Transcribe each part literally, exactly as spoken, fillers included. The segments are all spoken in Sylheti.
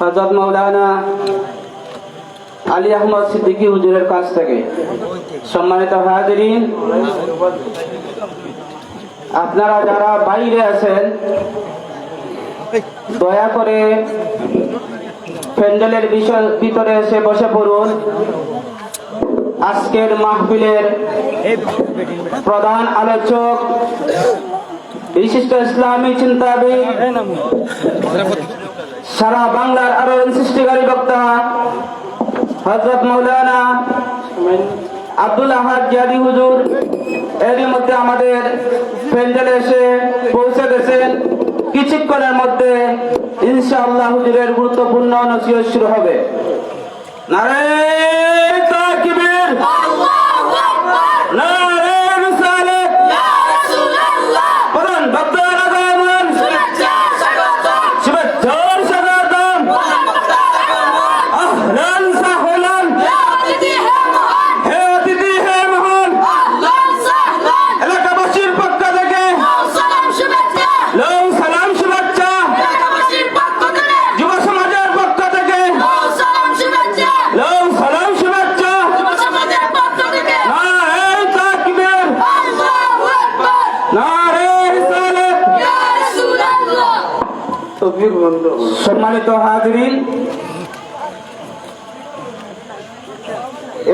হযরত মাওলানা আলী আহমদ সিদ্দিকী হুজুরের কাছ থেকে। সম্মানিত হাজিরিন, আপনারা যারা বাইরে আছেন, দয়া করে প্যান্ডেলের বিষয়, ভিতরে এসে বসে পড়ুন। আজকের মাহফিলের প্রধান আলোচক, বিশিষ্ট ইসলামী চিন্তাবিদ, সারা বাংলার আলোড়ন সৃষ্টিকারী বক্তা হযরত মাওলানা আব্দুল আহাদ জিয়াদি হুজুর এরই মধ্যে আমাদের প্যান্ডেলে এসে পৌঁছে গেছেন। কিছুক্ষণের মধ্যে ইনশাআল্লাহ হুজুরের গুরুত্বপূর্ণ নসিহত শুরু হবে। নারায়ে তাকবীর! আল্লাহু আকবার! নারায়ে রিসালাত! ইয়া রাসূলুল্লাহ! প্রধান বক্তার আগমন! শুভেচ্ছা স্বাগতম! শুভেচ্ছার স্বাগতম! প্রধান বক্তার আগমন! আহলান সাহলান! হে অতিথি হে মহান! হে অতিথি হে মহান! আহলান সাহলান! এলাকাবাসীর পক্ষ থেকে লও সালাম শুভেচ্ছা! লও সালাম শুভেচ্ছা! এলাকাবাসীর পক্ষ থেকে যুব সমাজের পক্ষ থেকে লও সালাম শুভেচ্ছা! লও সালাম শুভেচ্ছা! যুব সমাজের পক্ষ থেকে নারায়ে তাকবীর! আল্লাহু আকবার! নারায়ে রিসালাত! ইয়া রাসূলুল্লাহ! তকবীর বন্ধ। সম্মানিত হাজিরিন,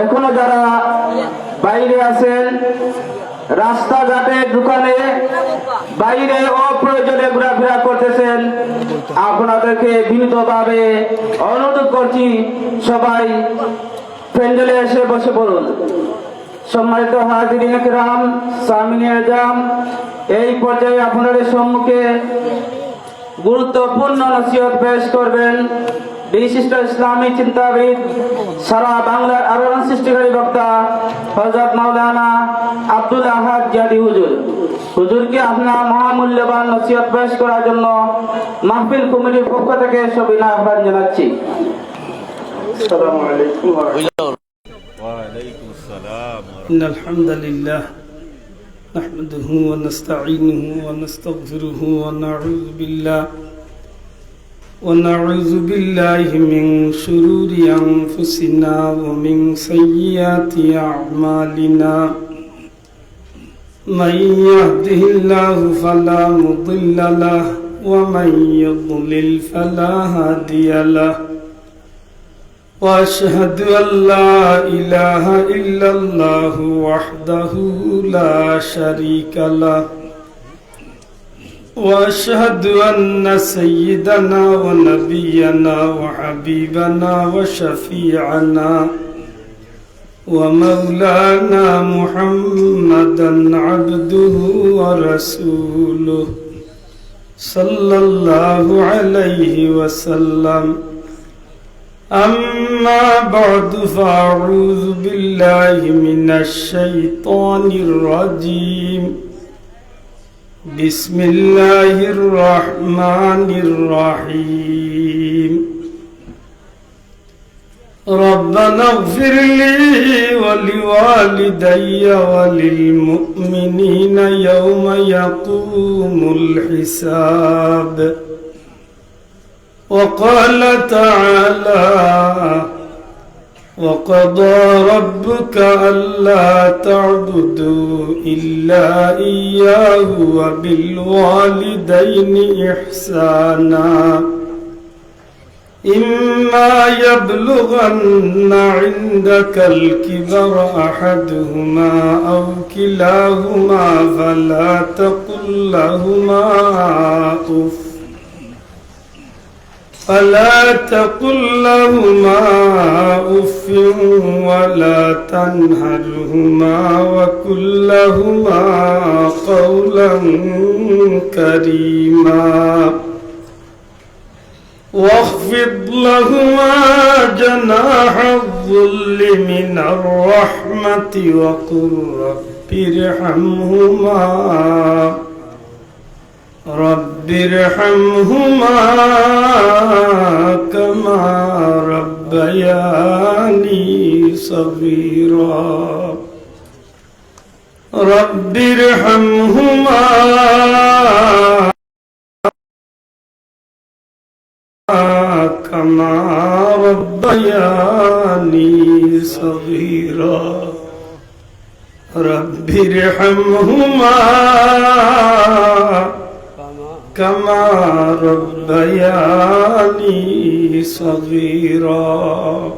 এখনো যারা বাইরে আছেন, রাস্তাঘাটে, দোকানে, বাইরে অপ্রয়োজনে ঘোরাফেরা করতেছেন, আপনাদেরকে বিনীতভাবে অনুরোধ করছি, সবাই প্যান্ডেলে এসে বসে পড়ুন। সম্মানিত হাজিরিন কেরাম, সামিন এজাম, এই পর্যায়ে আপনাদের সম্মুখে গুরুত্বপূর্ণ নসিহত পেশ করবেন বিশিষ্ট ইসলামী চিন্তাবিদ, সারা বাংলার আলোড়ন সৃষ্টিকারী বক্তা হযরত মাওলানা আব্দুল আহাদ জিয়াদি হুজুর। হুজুরকে আপনার মহামূল্যবান নসিহত পেশ করার জন্য মাহফিল কমিটির পক্ষ থেকে সবিনয় আহ্বান জানাচ্ছি। আসসালামু আলাইকুম ওয়া রাহমাতুল্লাহ। وعليكم السلام ورحمة الله. إن الحمد لله نحمده ونستعينه ونستغفره ونعوذ بالله، ونعوذ بالله من شرور أنفسنا ومن سيئات أعمالنا. من يهده الله فلا مضل له، ومن يضلل فلا هادي له. وأشهد أن لا إله إلا الله وحده لا شريك له، وأشهد أن سيدنا ونبينا وحبيبنا وشفيعنا ومولانا محمدا عبده ورسوله صلى الله عليه وسلم. أما بعد، فأعوذ بالله من الشيطان الرجيم. بسم الله الرحمن الرحيم. ربنا اغفر لي ولوالدي وللمؤمنين يوم يقوم الحساب. وقال تعالى: وقضى ربك ألا تعبدوا إلا إياه وبالوالدين إحسانا. إما يبلغن عندك الكبر أحدهما أو كلاهما فلا تقل لهما أف، فلا تقل لهما أف ولا تنهرهما وقل لهما قولا كريما. واخفض لهما جناح الذل من الرحمة وقل رب ارحمهما، رب ارحمهما كما ربياني صغيرا. رب ارحمهما كما ربياني صغيرا. رب ارحمهما كما ربياني صغيرا.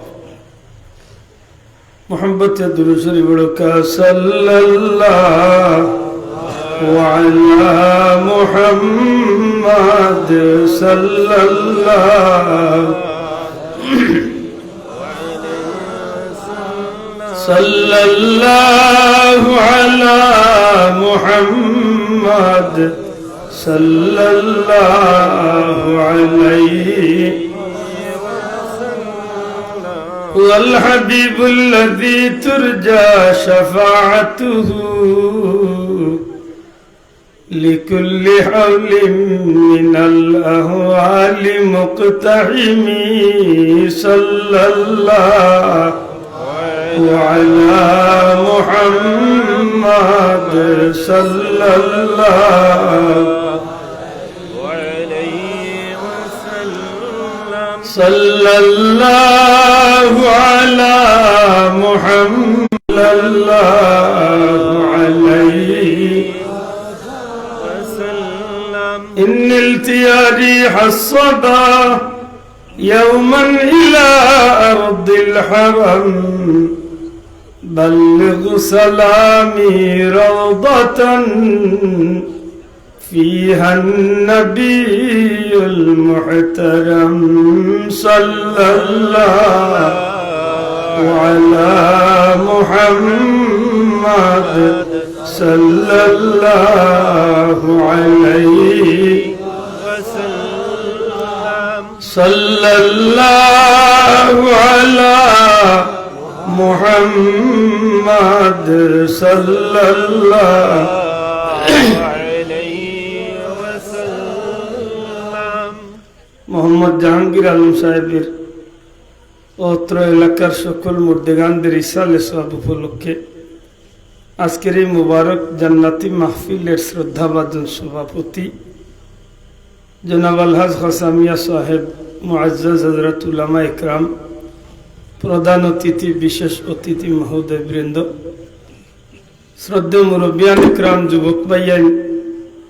محبت درود شریف پڑھو کہ صلی اللہ علی محمد، صلی اللہ، صلی اللہ علی محمد، صلی اللہ علیہ، هو الحبيب الذي ترجى شفاعته لكل هول من الأهوال مقتحم. صلى الله وعلى محمد، صلى الله، صلى الله على محمد، صلى الله عليه وسلم. إن نلت يا ريح الصبا يوما إلى أرض الحرم، بلغ سلامي روضة فيها النبي المحترم، صلى الله على محمد، صلى الله عليه وسلم. صلى الله على محمد، صلى الله عليه وسلم. মোহাম্মদ জাহাঙ্গীর আলম সাহেবের অত্র এলাকার সকল মুর্দেগানদের ইসালে সওয়াব উপলক্ষে আজকের এই মোবারক জান্নাতি মাহফিলের শ্রদ্ধাভাজন সভাপতি জনাব আলহাজ খাসা মিয়া সাহেব, মুআজ্জাজ হযরত উলামা একরাম, প্রধান অতিথি, বিশেষ অতিথি মহোদয় বৃন্দ, শ্রদ্ধেয় মুরব্বিয়ান একরাম, যুবক ভাইয়াইন,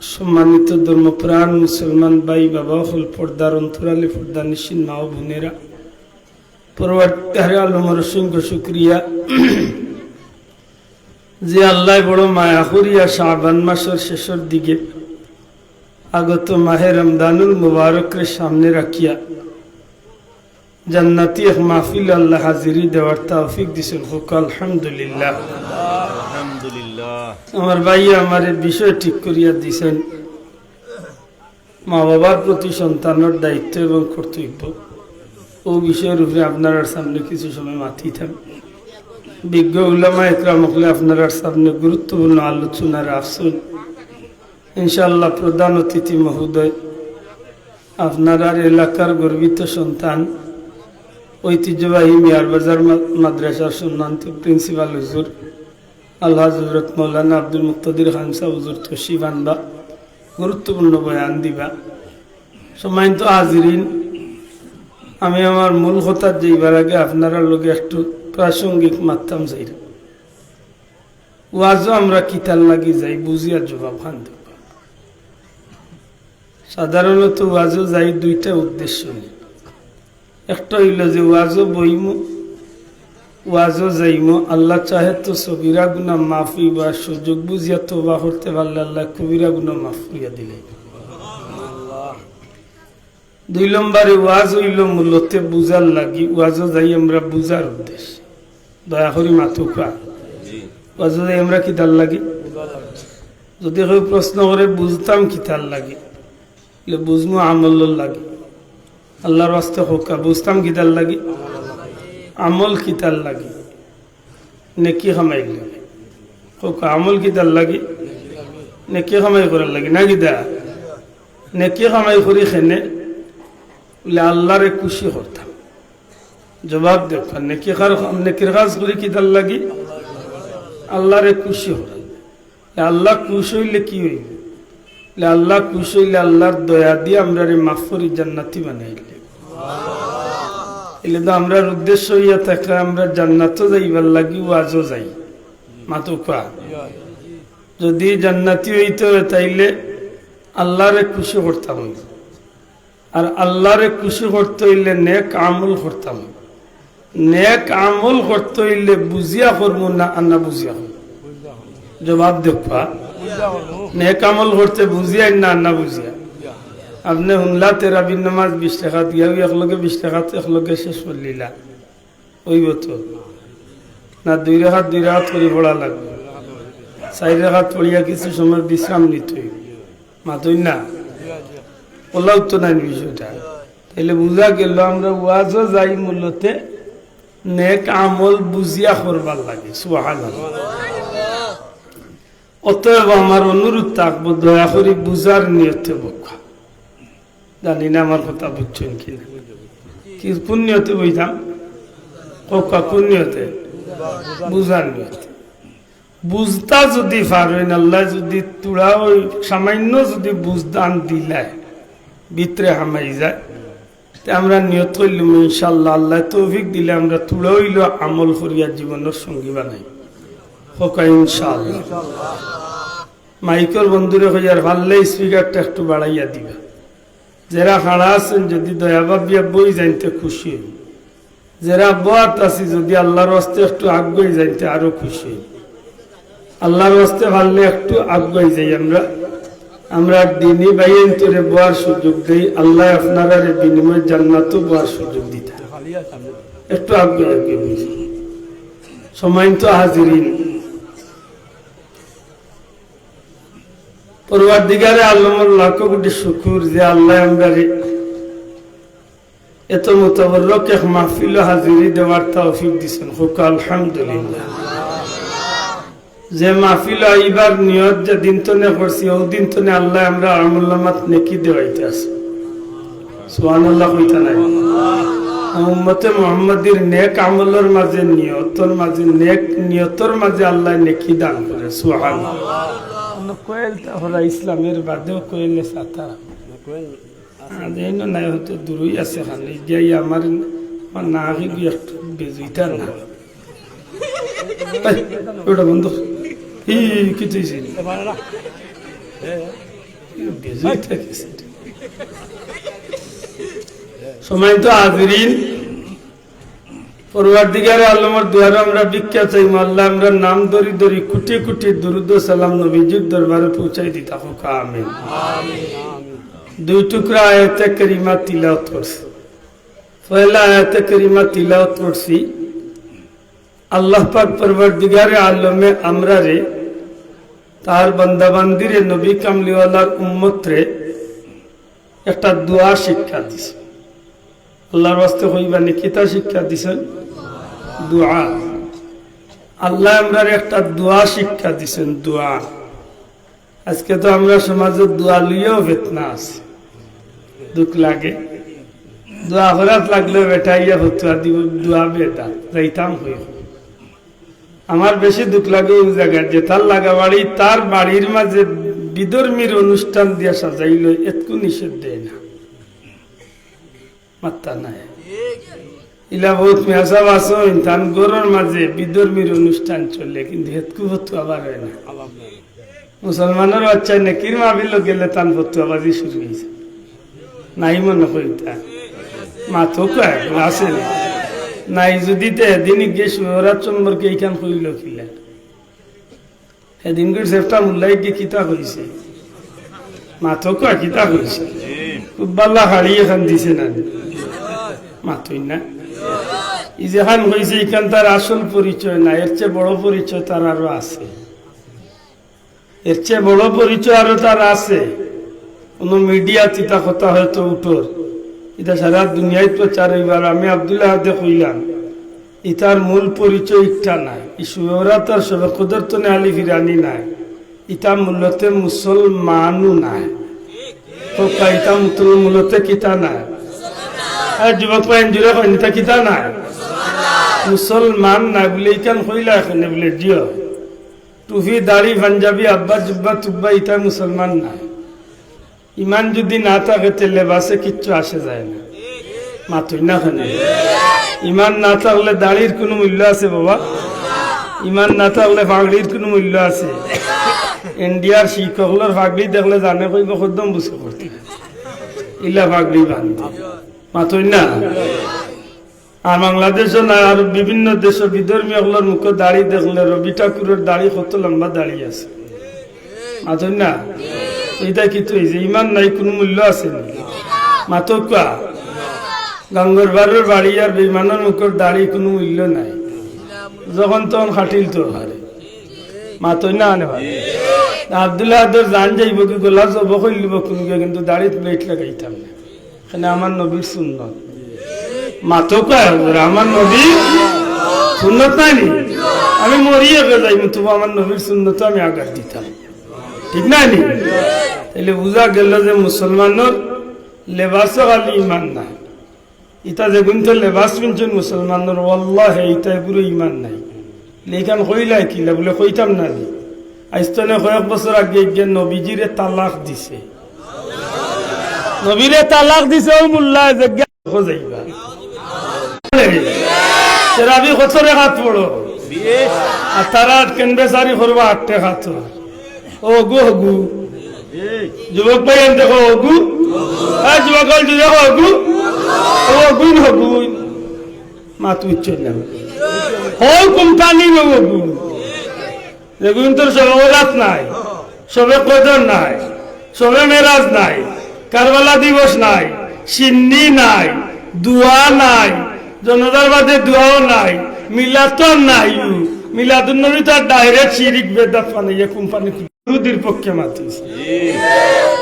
সম্মানিত ধর্মপ্রাণ মুসলমান ভাই বাবা অকল, পর্দার অন্তরালে পর্দানিশীন মা ও বোনেরা, পরওয়ারদিগারে আলমর অসংখ্য শুকরিয়া যে আল্লায় বড় মায়া করিয়া শাবান মাসর শেষর দিকে আগত মাহে রমজানুল মুবারকরে সামনে রাখিয়া জান্নাতি এক মাহফিল আল্লায় হাজিরি দেওয়ার তৌফিক দিছইন। কউক্কা আলহামদুলিল্লাহ। আলহামদুলিল্লাহ। আমার ভাইয়ে আমারে বিষয় ঠিক করিয়া দিছইন, মা বাবার প্রতি সন্তানর দায়িত্ব এবং কর্তব্য, অউ বিষয়র উপরে আপনারার সামনে কিছু সময় মাতিতাম। বিজ্ঞ উলামা একরাম অকলে আপনারার সামনে গুরুত্বপূর্ণ আলোচনা রাখছইন। ইনশাআল্লাহ, প্রধান অতিথি মহোদয়, আপনারার এলাকার গর্বিত সন্তান, ঐতিহ্যবাহী মিয়ার বাজার মা-, মাদ্রাসার সম্মানিত প্রিন্সিপাল হুজুর, আলহাজ হযরত মাওলানা আব্দুল মুক্তাদির খান সাহেব হুজুর তশরিফ আনবা, গুরুত্বপূর্ণ বয়ান দিবা। সম্মানিত হাজিরিন, আমি আমার মূল কথাত যাইবার আগে আপনারার লগে একটু প্রাসঙ্গিক মাততাম চাইরাম। ওয়াজো আমরা কিতার লাগি যাই, বুঝিয়া জবাব খান দিবা। সাধারণত ওয়াজো যাই দুইটা উদ্দেশ্য নিয়া। একটা অইলো যে ওয়াজো বইমু, ওয়াজো যাইমু, আল্লাহ চাহে তো সগিরা গুনা মাফ অইবা, সুযোগ বুঝিয়া তওবা করতে পারলে আল্লাহ কবিরা গুনা মাফ করিয়া দিলে। দুই নম্বরে ওয়াজ অইলো মূলতে বুঝার লাগি, ওয়াজো যাই আমরা বুঝার উদ্দেশ্যে। দয়া করি মাতুক্কা। জি। ওয়াজো যাই আমরা কিতার লাগি? যদি কেউ প্রশ্ন করে, "বুঝতাম কিতার লাগি?" বুলে, "বুঝমু আমলর লাগি।" আল্লাহর ওয়াস্তে কউক্কা, বুঝতাম কিতার লাগি? আমল কিতার লাগি? নেকি কামাইর লাগি। কউক্কা, আমল কিতার লাগি? নেকি কামাই করার লাগি, না কিতা? নেকি কামাই করি কেনে? বুলে, "আল্লাহরে খুশি করতাম।" জবাব দেউক্কা, নেকি কার-, নেকির কাজ করি কিতার লাগি? আল্লাহরে খুশি করার। আল্লাহ খুশ অইলে কি অইবো? আল্লাহ খুশ অইলে আল্লাহর দয়া দিয়া আমরারে মাফ করি জান্নাতি বানাইলে। এলে তো আমরার উদ্দেশ্য অইয়া থাকে আমরা জান্নাতো যাইবার লাগি ওয়াজো যাই। মাতউক্কা। যদি জান্নাতি অইতে অয় তাইলে আল্লারে খুশি করতাম অইবো। আর আল্লারে খুশি করতে অইলে নেক আমল করতাম অইবো। নেক আমল করতে অইলে বুঝিয়া করমু না আন্না বুঝিয়া করমু? জবাব দেউক্কা। নেক আমল করতে বুঝিয়া না আন্না বুঝিয়া? আপনে হুনলা তেরাবির নামাজ বিশ রেকাত, গিয়াউ একলগে বিশ রেকাত একলগে শেষ করিলিলা, অইবো তো? না, দুই রেকাত দুই রেকাত করি পড়া লাগবো। চাইর রেকাত পড়িয়া কিছু সময় বিশ্রাম নিতে অইবো। মাতইন না? অলাউ তো নায় বিষয়টা। তাইলে বুঝা গেল আমরা ওয়াজো যাই মূলতে নেক আমল বুঝিয়া করবার লাগি। সুবহানাল্লাহ। অতএব আমার অনুরোধ থাকবো, দয়া করি বুঝার নিয়তে বউক্কা। জানি না আমার কথা বুঝছইন কি না। কি, কোন নিয়তে বইতাম? কউক্কা, কোন নিয়তে? বুঝার নিয়তে। বুঝতা যদি পারইন, আল্লায় যদি থুড়া ওই সামান্য যদি বুঝদান দিলায়, ভিতরে হামাই যায়, তে আমরা নিয়ত করিলুম ইনশাআল্লাহ, আল্লায় তৌফিক দিলে আমরা থুড়া অইলেও আমল করিয়া জীবনর সঙ্গী বানাই। কউক্কা ইনশাআল্লাহ। মাইকর বন্ধুরে কইয়ার পারলে স্পিকারটা একটু বাড়াইয়া দিবা। যেরা খাড়া আছইন, যদি দয়া ভাবিয়া বই যাইন তে খুশি অইমু। যেরা বওয়াত আছি, যদি আল্লার ওয়াস্তে একটু আগুয়াই যাইন তে আরো খুশি অইমু। আল্লার ওয়াস্তে পারলে একটু আগুয়াই যাই আমরা। আমরা দিনী ভাইয়াইন্তরে বওয়ার সুযোগ দেই, আল্লায় আপনারারে বিনিময়ে জান্নাতো বওয়ার সুযোগ দিতা। একটু আগুয়াই, আগুয়াই বই যাই। সম্মানিত হাজিরিন, পরওয়ারদিগারে আলমর লাখো কোটি শুকুর যে আল্লায় আমরারে এত মুতাবাররক এক মাহফিলো হাজিরি দেওয়ার তৌফিক দিছইন। কউক্কা আলহামদুলিল্লাহ। যে মাহফিলো আইবার নিয়ত যেদিন তনে করছি, অউ দিন তনে আল্লায় আমরার আমলনামাত নেকি দেওয়াইতা আছে। সুবহানাল্লাহ কইতা নায়? উম্মতে মুহাম্মাদির নেক আমলর মাঝে নিয়তর মাঝে নেক নিয়তর মাঝে আল্লায় নেকি দান করে। সুবহানাল্লাহ। অনো কোয়েল তা হরা ইসলামের বাদেও কোয়েলে সাতারা। আর যেন নাই হয়তো দূরই আছে খালি। গিয়া আমার, আমার না আগে গিয়া একটু বেজুইতা না। এই, ওটা বন্ধ। ই, কি তুই ছিলি? বেজুইতা গেছে। সম্মানিত হাজিরিন, পরওয়ারদিগারে আলমর দুয়ারো আমরা ভিক্ষা চাইমু, আল্লায় আমরার নাম ধরি ধরি কোটি কোটি দুরুদ ও সালাম নবীজির দরবারে পৌঁছাই দিতা। কউক্কা আমিন। দুই টুকরা আয়াতে কারিমা তিলাওয়াত করছি। পয়লা আয়াতে কারিমা তিলাওয়াত করছি, আল্লাহ পাক পরওয়ারদিগারে আলমে আমরারে, তার বান্দাবান্দিরে, নবী কামলিওয়ালার উম্মতরে একটা দোয়া শিক্ষা দিছে। আল্লার ওয়াস্তে কইবা নি, কিতা শিক্ষা দিছইন? দোয়া। আল্লায় আমরারে একটা দোয়া শিক্ষা দিছইন, দোয়া। আজকে তো আমরার সমাজো দোয়া লইয়াও ফিতনা আছে, দুখ লাগে। দোয়া করাত লাগলেও বেটা ইয়া ফতুয়া দিব, দোয়া বেটা, যাইতাম কই। আমার বেশি দুখ লাগে অউ জাগাত, যেতার লাগা বাড়ি, তার বাড়ির মাঝে বিধর্মীর অনুষ্ঠান দিয়া সাজাইলো, এতকু নিষেধ দেয় না। মাত্তা নাই। ইলা বউত মিয়াসাব আছইন, তান ঘরর মাঝে বিধর্মীর অনুষ্ঠান চলে, কিন্তু হেতকু ফতুয়া বার অয় না। মুসলমানর বাচ্চায় নেকির মাহফিলো গেলে তান ফতুয়াবাজি শুরু অইছে। নাই মনো কইতা। মাতউক্কা, আছে না? নাই যদি তে হেদিন গিয়া শুভরাত সম্পর্কে ইখান কইলো কিলা? হেদিনকুর সেফটা মুল্লায় গিয়া কিতা কইছে? মাতউক্কা, কিতা কইছে? খুব বালা হাড়ি এখান দিছে না? মাতইন না? ই যেখান কইছে, ইখান তার আসল পরিচয় না, এর চেয়ে বড় পরিচয় তার আরো আছে। এর চেয়ে বড় পরিচয় আরো তার আছে। কোনো মিডিয়াত ইতা কথা হয়তো উঠোর, ইতা সারা দুনিয়াত প্রচার অইবার। আমি আব্দুল্লাহ আহাদে কইলাম, ইতার মূল পরিচয় ইটা নায়। ই শুভরাত আর শবে কদর তনে আলি ফিরানি নায়। ইতা মূলতে মুসলমানও নায়। কউক্কা, ইতা মূল-, মূলতে কিতা নায়? আরে যুবক ভাই, জুরে কইন, ইতা কিতা নায়? মুসলমান নায় বুলে ইখান কইলা এখানে বুলে, জিও। টুপি, দাড়ি, পাঞ্জাবি, আব্বা, জুব্বা, তুব্বা, ইতা মুসলমান নায়। ইমান যদি না থাকে, তে লেবাসে কিচ্ছু আসে যায় না। মাতইন না কেনে? ইমান না থাকলে দাড়ির কুনু মূল্য আছে বাবা? ইমান না থাকলে পাগড়ির কুনু মূল্য আছে? ইন্ডিয়ার শিখ অকলর পাগড়ি দেখলে জানে কইবো কদ্দম বুঝে করতে, ইলা পাগড়ি বান্ধে। মাতইন না? আর বাংলাদেশও না, আর বিভিন্ন দেশও বিধর্মী অকলর মুখো দাড়ি দেখলে রবি ঠাকুরর দাড়ি কত লম্বা দাড়ি আছে। মাতইন না? ইটা কিতা অইছে? ইমান নাই, কুনু মূল্য আছে নি? মাতউক্কা। গাঙ্গর বারর বাড়ি আর বেইমানর মুখর দাড়ি কুনু মূল্য নাই, যখন তখন কাটিলতো পারে। মাতইন না কেনে ভাই? আব্দুল্লাহ আদর জান যাইবো কি, গলা জবো করিলিবো কুনু গিয়া, কিন্তু দাড়িত blade লাগাইতাম না। কেনে? আমার নবীর সুন্নত। মাতউক্কা, আমার নবীর সুন্নত নায় নি? আমি মরিয়া গিয়া যাইমু, তবু আমার নবীর সুন্নত আমি আগাত দিতাম। ঠিক নায় নি? তাইলে বুঝা গেল যে মুসলমানর লেবাসও খালি ইমান নায়। ইতা যেগুইনতে লেবাস পিনছইন মুসলমানর, ওয়াল্লাহি ইতা এগুরো ইমান নাই। লেইখান কইলাই কিলা বুলে কইতাম না নি? আইজ তনে কয়েক বছর আগে একজন নবীজিরে তালাক দিছে। নবীরে তালাক দিছে, ও মোল্লায় যে গিয়া দেখো যাইবা। তেরাবি কত রেকাত পড়ো? আর তারা কেন বেচারি করবা আট রেকাত? ও গু, ও গু। যুবক ভাই, এন দেখো, ও গু। হ্যাঁ, যুবক অকল, যুবক, ও গু। ও গু, ও গু। মাত উঠছে না। হো কোম্পানি ও গু। যেগুইনতর শবে বরাত নাই, শবে কদর নাই, শবে মেরাজ নাই, কারবালা দিবস নাই, শিন্নি নাই, দোয়া নাই, জনাজার বাদে দোয়াও নাই, মিলাদ তো আর নাই। মিলাদুন নবী তো আর direct শিরিক বেদাত বানাইয়া কোম্পানি ইহুদির পক্ষে মাতিছে।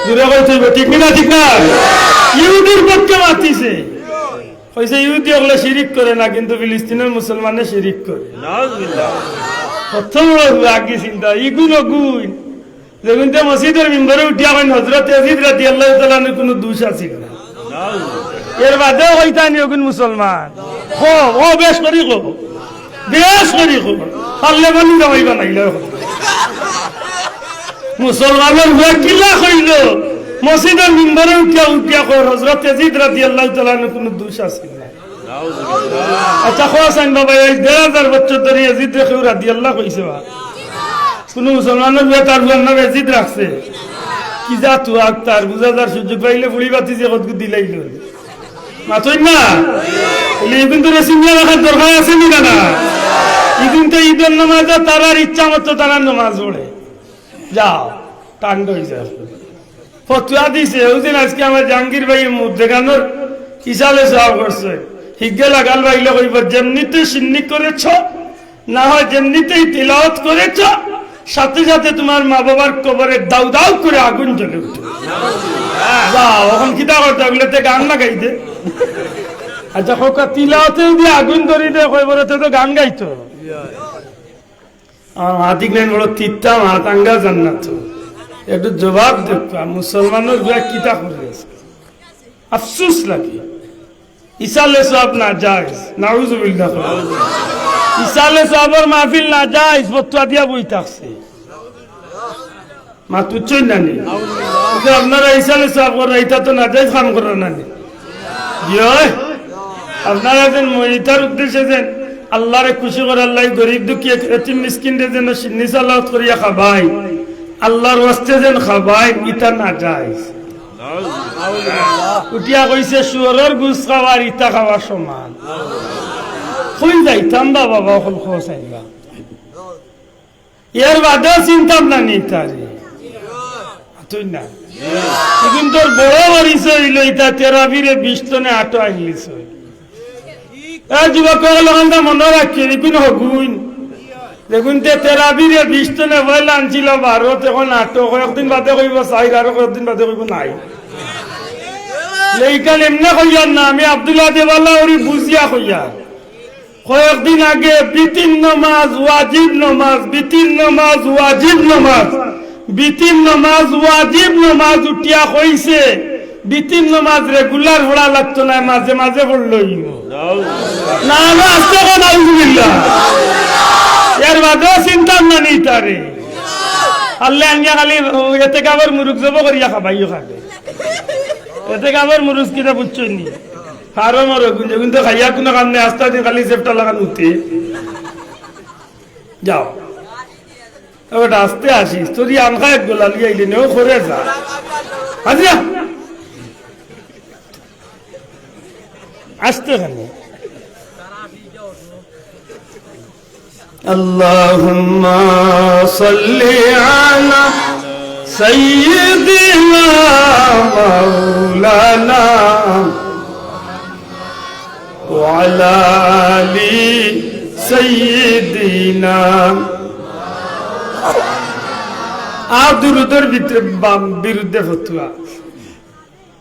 জোরে কইতে অইবো, ঠিক না, ঠিক না? ইহুদির পক্ষে মাতিছে। কইছে, ইহুদি অকলে শিরিক করে না, কিন্তু ফিলিস্তিনর মুসলমানে শিরিক করে। নাউজুবিল্লাহ। কত বড় আগে চিন্তা, ইগুন অগুন। যেগুইনতে মসজিদর মিম্বরে উঠিয়া কইন, হযরত ইয়াজিদ রাদিয়াল্লাহু তাআলা আনহুর কুনু দুষ আছিল না। এর বাদেও কইতা নি অগুন মুসলমান। কও, ও বেশ করি কও। বেশ করি কও। পারলে বলি দামাইবা নাইলে কও। মুসলমানর পুয়া কিলা কইলো, মসজিদর মিম্বরে উঠিয়া উঠিয়া কয়, হযরত ইয়াজিদ রাদিয়াল্লাহু তাআলা আনহুর কুনু দুষ আছিল না। আচ্ছা, কও চাইন বাবা, এই দেড় হাজার বছর ধরি ইয়াজিদরে কেউ রাদিয়াল্লাহ কইছে বা? কুনু মুসলমানর পুয়া তার পুয়ার নাম ইয়াজিদ রাখছে? কি জাত আক্তার, বুঝা যার সুযোগ পাইলে ফুড়ি বাতি যে কতগু দিলাইল। মাতইন না? তাইলে ইগুনতরে চিনিয়া রাখার দরকার আছে নি না? ইগুনতে ইদর নামাজে তারার ইচ্ছা মতো তারা নামাজ পড়ে। যাও, কাণ্ড অইছে। ফতুয়া দিছে, অউ দিন আইজকে আমার জাহাঙ্গীর ভাইয়ে মুদ্দেগানোর ইসালে সওয়াব করছে। হিগে লাগাল বাইলে কইবো, "যেমনিতে শিন্নি করেছ, না হয় যেমনিতেই তিলাওয়াত করেছ, সাথে সাথে তোমার মা বাবার কবরে দাউ দাউ করে আগুন জ্বলে উঠে।" যাও, অখন কিতা করতে, অগুলাতে গান লাগাই দে। আচ্ছা, কউক্কা তিলাওয়াতে যদি আগুন ধরি দে, কবরেতে তো গান গাইতো। আমার মাতিক নাই বড় তিতা মাতাঙ্গা জান্নাত। একটু জবাব দেউক্কা, মুসলমানর পুয়া কিতা করি আছে? আফসোস লাগে। ইসালে সওয়াব নাজায়েজ, নাউজুবিল্লাহ। ইসালে সওয়াবর মাহফিল নাজায়েজ, ফতুয়া দিয়া বই থাকছে। মাত বুঝছইন না নি? যে আপনারা ইসালে সওয়াব কররা, ইটা তো নাজায়েজ কাম কররা না নি? জি অয়। আপনারা যেন মইতার উদ্দেশ্যে যেন আল্লারে খুশি করার লাগি গরিব দুঃখী এক এতিম মিসকিনরে যেন শিন্নি সালাওয়াত করিয়া খাবাইন, আল্লার ওয়াস্তে যেন খাবাইন, ইটা নাজায়েজ। উঠিয়া কইছে, "শুয়োরর গুস খাওয়ার ইটা খাওয়ার সমান।" কই যাইতাম বা বাবা, অখন খোঁজ আইবা। এর বাদেও চিনতাম না নি তারে। তুই না। ইগুনতর বড় পরিচয় অইলো ইতা তেরাবিরে বিশ টনে আটো আনলিছে। এ যুবক অকল, অখানটা মনো রাখিও, ইগুন হগুইন। যেগুনতে তেরাবিরে বিশ টনে পয়লা আনছিল ভারত, অখন আটো, কয়েকদিন বাদে কইবো চাইর, আরো কয়েকদিন বাদে কইবো নাই। লেইখান এমনে কইয়ার না, আমি আব্দুল্লাহ দেওয়ালা ওরি বুঝিয়া কইয়ার। কয়েকদিন আগে বিতিন নমাজ ওয়াজিব নমাজ, বিতিন নমাজ ওয়াজিব নমাজ, বিতিন নমাজ ওয়াজিব নমাজ উঠিয়া কইছে, বিতিন নমাজ regular পড়া লাগতো না, মাঝে মাঝে পড়লেই অইবো। না, না, আস্তে কও, নাউজুবিল্লাহ। এর বাদেও চিনতাম না নি তারে। আল্লাহ আনিয়া খালি এতেকাফর মুরুগ জবো করিয়া খাবাইও খাবে। এতেকাফর মুরুগ কিতা বুঝছইন নি? ফার্মর ওগুন যেগুন তো খাইয়া কুনু কাম নাই, আস্তা দিন খালি সেফটা লাগান উঠে। যাও। এবার আস্তে আসিস, তোর ই আনখা এক গোলা লিয়ে আইলে নেও করে যা। হাজিরা। আসতে খালি। اللهم صل على سيدنا مولانا وعلى آل سيدنا। আর দুরুদর ভিতরে বাম বিরুদ্ধে ফতুয়া।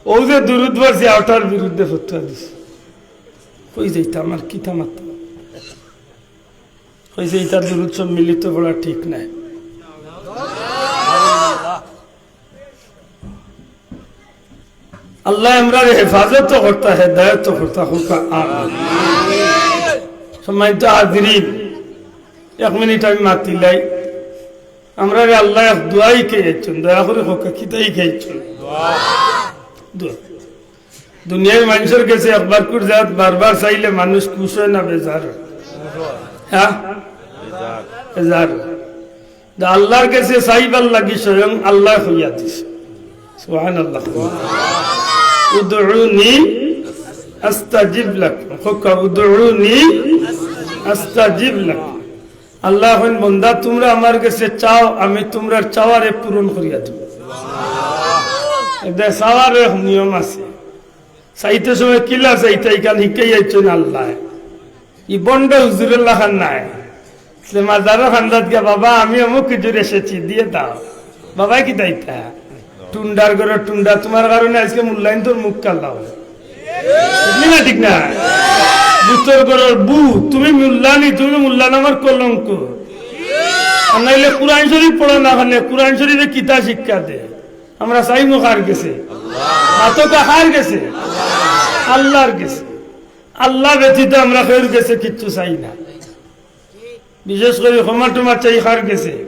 ও যে দুরুদ পড়ছে, ওটার বিরুদ্ধে ফতুয়া দিছে। কই যাইতাম আর কিতা মারতাম? কইছে, "ইতার দুরুদ সম্মিলিত পড়া ঠিক নাই।" আল্লাহ আমরারে হেফাজত তো করতা, হেদায়ত তো করতা, কউক্কা আমিন। সম্মানিত হাজিরিন, এক মিনিট আমি মাতিলাই। আমরারে আল্লাহ এক দোয়াই খেয়েছেন, দয়া করে কউক্কা, কিতাই খেয়েছেন? দোয়া। দুনিয়ার মানুষের গেছে একবার কুর জাত বারবার চাইলে মানুষ খুশ হয় না বেজার হয়? হ্যাঁ, বেজার হয়। তা আল্লাহর গেছে চাইবার লাগি স্বয়ং আল্লাহ কইয়া দিছে। সুবহানাল্লাহ। উদউনি আস্তাজিব লাকুম। কউক্কা, উদউনি আস্তাজিব লাকুম। আল্লাহ কইন, "বন্দা, তুমরা আমার গেছে চাও, আমি তুমরার চাওয়ারে পূরণ করিয়া দিমু।" এদের চাওয়ার এক নিয়ম আছে। চাইতে সময় কিলা চাইতে, ইখান হিকাইয়া আইছইন আল্লাহ। ই বন্ড হুজুরর লাখান নায়। সে মাজারর কান্দাত গিয়া, "বাবা, আমি অমুক হুজুর এসেছি, দিয়ে দাও।" বাবায় কিতা ইতা? টুন্ডার ঘরর টুন্ডা, তুমার কারণে আইজকে মূল্যায়ন তোর মুখ কালা অয়। ঠিক না, ঠিক না? ভূতর ঘরর ভূত, তুমি মূল্যায়ন নি, তুমি মূল্যায়ন আমার কলঙ্ক। আর নাইলে কোরআন শরীফ পড়ো না কেনে, কোরআন শরীফে কিতা শিক্ষা দেয়? আমরা চাইমু কার গেছে? মাতউক্কা কার গেছে? আল্লাহর গেছে। আল্লাহ ব্যতীত আমরা কেউর গেছে কিচ্ছু চাই না। বিশেষ করি ক্ষমা টমা চাই কার গেছে?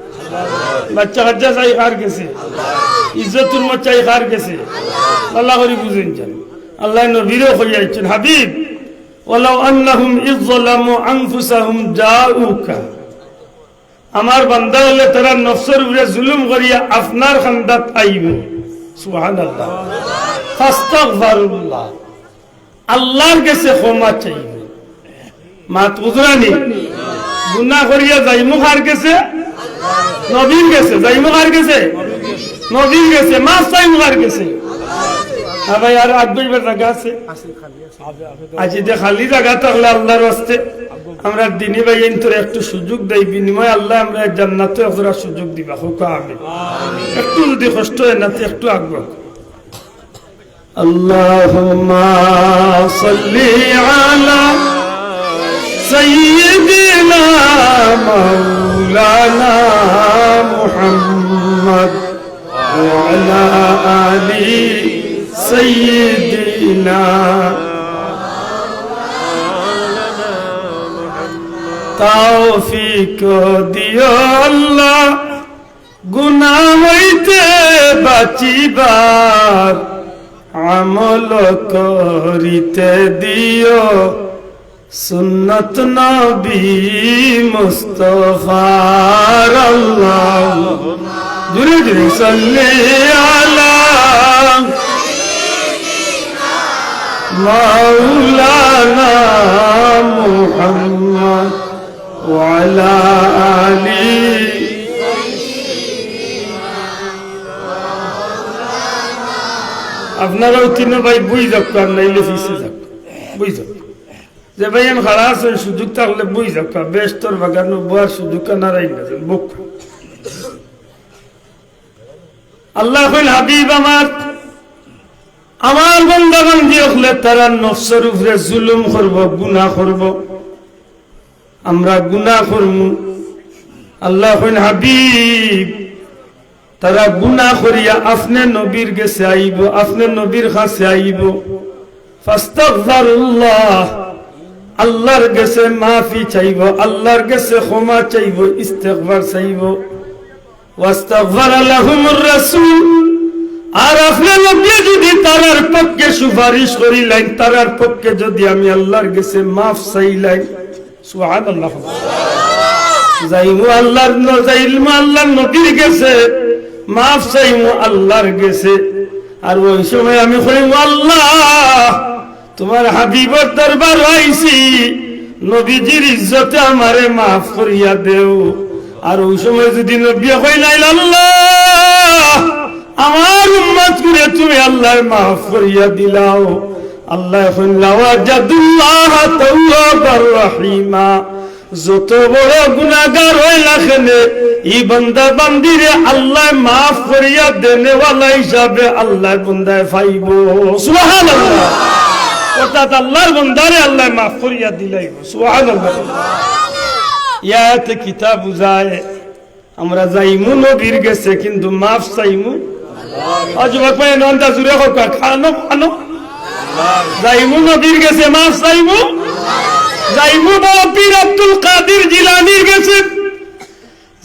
বাচ্চা কাচ্চা চাই কার গেছে? ইজ্জত হুরমত চাই কার গেছে? আল্লাহ করি বুঝইন যান। আল্লাহ নবীরেও কইয়া আইছইন, "হাবিব, ওয়ালাউ আন্নাহুম ইয যালামু আনফুসাহুম জাউকা।" আমার বান্দা অকলে তারা নফসর উপরে জুলুম করিয়া আপনার কান্দাত আইবো। সুবহানাল্লাহ। ফাস্তাগফারুল্লাহ। আল্লাহর গেছে ক্ষমা চাইবো। মাত বুঝরা নি? গুনা করিয়া যাইমু কার গেছে? নবীর গেছে। যাইমু কার গেছে? নবীর গেছে। মাফ চাইমু কার গেছে? হ্যাঁ ভাই, আর আগ বাড়িবার জাগা আছে? আজ ইদে খালি জাগা থাকলে আল্লাহর ওয়াস্তে আমরা দিনী ভাইয়াইন্তরে একটু সুযোগ দেই, বিনিময়ে আল্লাহ আমরা জান্নাতো একজোড়া সুযোগ দিবা। কউক্কা আমিন। একটু যদি কষ্ট হয় না, তো একটু আগ বাড়ো। اللهم صل على سيدنا مولانا محمد وعلى آل سيدنا। তৌফিক দিও আল্লাহ গুনা হইতে বাঁচিবার, আমল করিতে দিও সুন্নত নবী মুস্তফার। আল্লাহ, জোরে জোরে, সাল্লি আলা মাওলানা মুহাম্মদ ওয়া আলা আলি। আপনারাও তিনো ভাই বই যাউক্কা, আর নাইলে পিছে যাউক্কা, বই যাউক্কা। যে ভাইয়াইন খাড়া আছইন, সুযোগ থাকলে বই যাউক্কা, বেহেস্তর বাগানো বওয়ার সুযোগ কানারাই না, বউক্কা। আল্লাহ কইন, হাবিব আমার, আমার বান্দা বান্দি অকলে তারা নফসর উপরে জুলুম করবো, গুনা করবো, আমরা গুনা করমু। আল্লাহ কইন, হাবিব, তারা গুনা করিয়া আপনে নবীর গেছে আইবো, আপনে নবীর কাছে আইবো। ফাস্তাগফারুল্লাহ, আল্লাহর গেছে মাফি চাইবো, আল্লাহর গেছে ক্ষমা চাইবো, ইস্তেগফার চাইবো। ওয়াস্তাগফারা লাহুমুর রাসূল, আর আপনে নবীয়ে যুদি তারার পক্ষে সুপারিশ করিলাইন, তারার পক্ষে যুদি আমি আল্লার গেছে মাফ চাইলাইন, সুবহানাল্লাহ। যাইমু আল্লার ন-, যাইমু আল্লার নবীর গেছে, মাফ চাইমু আল্লার গেছে। আর ওই সময় আমি কইমু, "আল্লাহ, তুমার হাবিবর দরবারো আইছি, নবীজির ইজ্জতে আমারে মাফ করিয়া দেও।" আর ওই সময় যুদি নবীয়ে কইলাইন, "আল্লাহ, আমার উম্মতগুরে তুমি আল্লায় মাফ করিয়া দিলাও।" আল্লায় কইন, "লাওয়াজাদুল্লাহা তাওয়াবার রাহিমা।" যত বড় গুনাগার অইলা কেনে, ই বান্দা বান্দিরে আল্লায় মাফ করিয়া দেনেওয়ালা হিসাবে আল্লায় বন্দায় পাইবো। সুবহানাল্লাহ। অর্থাৎ আল্লার বন্দারে আল্লায় মাফ করিয়া দিলাইবো। সুবহানাল্লাহ। ইয়াতে কিতা বুঝায়? আমরা যাইমু নবীর গেছে, কিন্তু মাফ চাইমু। ও যুবক ভাই, নন্দা জুড়ে হোক, কানো, কানো। যাইমু নবীর গেছে, মাফ চাইমু। যাইমু বাবা পীর আব্দুল কাদির জিলানীর গেছে,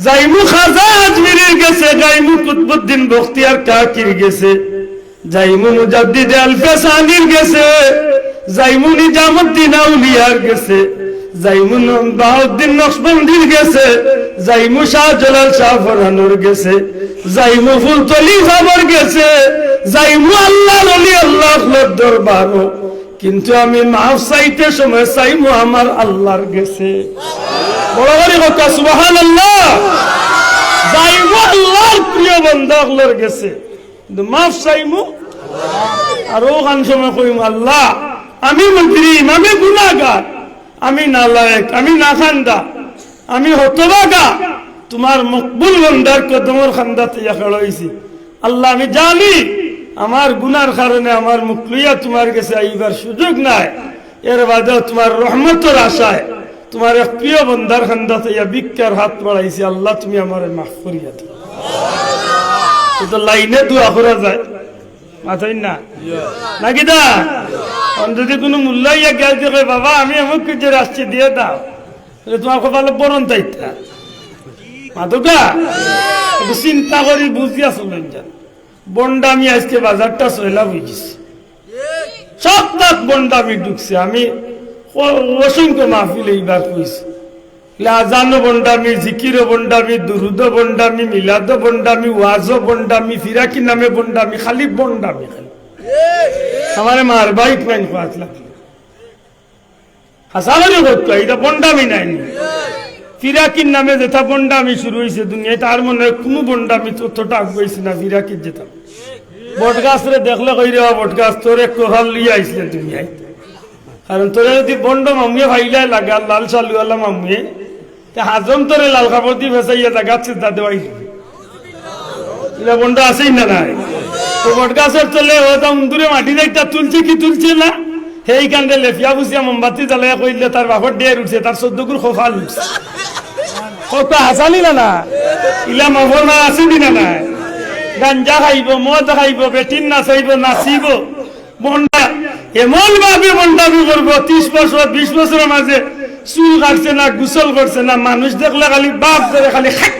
যাইমু খাজা আজমিরির গেছে, যাইমু কুতবুদ্দিন বখতিয়ার কাকির গেছে, যাইমু মুজাদ্দিদে আলফে সানির গেছে, যাইমু নিজামুদ্দিন আউলিয়ার গেছে, যাইমু ন-, বাহাউদ্দিন নকশবন্দির গেছে, যাইমু শাহজালাল শাহ ফরহানর গেছে, যাইমু ফুলতলি সাবর গেছে, যাইমু আল্লার অলি আল্লার দরবারো। কিন্তু আমি মাফ চাইতে সময় চাইমু আমার আল্লার গেছে। বড় করি কউক্কা সুবহানাল্লাহ। যাইমু আল্লার প্রিয় বন্দা অকলর গেছে। কিন্তু মাফ চাইমু। আর অখান সময় কইমু, "আল্লাহ, আমি মুজরিম, আমি গুনাগার, আমি নালায়েক, আমি নাখান্দা, আমি হতভাগা, তুমার মকবুল বন্দার কদমর খান্দাত আইয়া খাড়া অইছি। আল্লাহ, আমি জানি আমার গুনার কারণে আমার মুখ লইয়া তুমার গেছে আইবার সুযোগ নাই, এর বাদেও তুমার রহমতর আশায় তুমার এক প্রিয় বন্দার খান্দাত আইয়া ভিক্ষার হাত বাড়াইছি, আল্লাহ, তুমি আমারে মাফ করিয়া দেও।" অউ তো লাইনে দোয়া করা যায়, মাতইন না? না কিতা? অখন যুদি কুনু মুল্লা আইয়া গেছে কয়, "বাবা, আমি অমুক কিছু রাখছি, দিয়া দাও।" তাইলে তুমার কপালো বরন থাইতা। মাতউক্কা? একটু চিন্তা করি বুঝিয়া চলইন যান। বন্ডামি আইজকে বাজারটা ছয়লাব অইগেছে। সব তাত বন্ডামি ঢুকছে। আমি অ-, অসংখ্য মাহফিলে ইবার কইছি। আজানো বন্ডামি, জিকিরো বন্ডামি, দুরুদো বন্ডামি, মিলাদো বন্ডামি, ওয়াজো বন্ডামি, ফিরাকির নামে বন্ডামি, খালি বন্ডামি, খালি। আমারে মারবা ইকরাইন কওয়াত লাগলো। হাছা করি কউক্কা, ইটা বন্ডামি নায়নি? ফিরাকির নামে যেটা বন্ডামি শুরু অইছে দুনিয়াত, তার মনে অয় কুনু বন্ডামি তো অতটা আগুয়াইছে না, ফিরাকির যেটা। বটগাছরে দেখলে কয়, "রে বা বটগাছ, তোরে কপাল লইয়া আইছলে দুনিয়াত।" কারণ তোরে যুদি বন্ড মামুয়ে পাইলায় লাগাল, লাল শালুআলা মামুয়ে, তে হাজম তোরে লাল কাপড় দি ফেছাইয়া জাগাত সিজদা দেওয়াই। ইলা বন্ড আছেই না নাই? তো বটগাছর তলে অউ তা উন্দুরে মাটি যাইতা তুলছে কি তুলছে না? হেই কান্দে লেফিয়া ফুসিয়া মোমবাতি জ্বালাইয়া কইলে তার বাপর ডের উঠছে, তার চৌদ্দ গুর কপাল উঠছে। কউক্কা হাছানি না না? ইলা মাফর মা আছেনি না নাই? গাঞ্জা খাইবো, মদ খাইবো, বেটিন নাচাইবো, নাচিবো। বন্ডা এমন ভাবে বন্ডামি করবো, ত্রিশ বছর, বিশ বছরর মাঝে চুল কাটছে না, গোসল করছে না, মানুষ দেখলে খালি বাপ ধরে খালি খাক।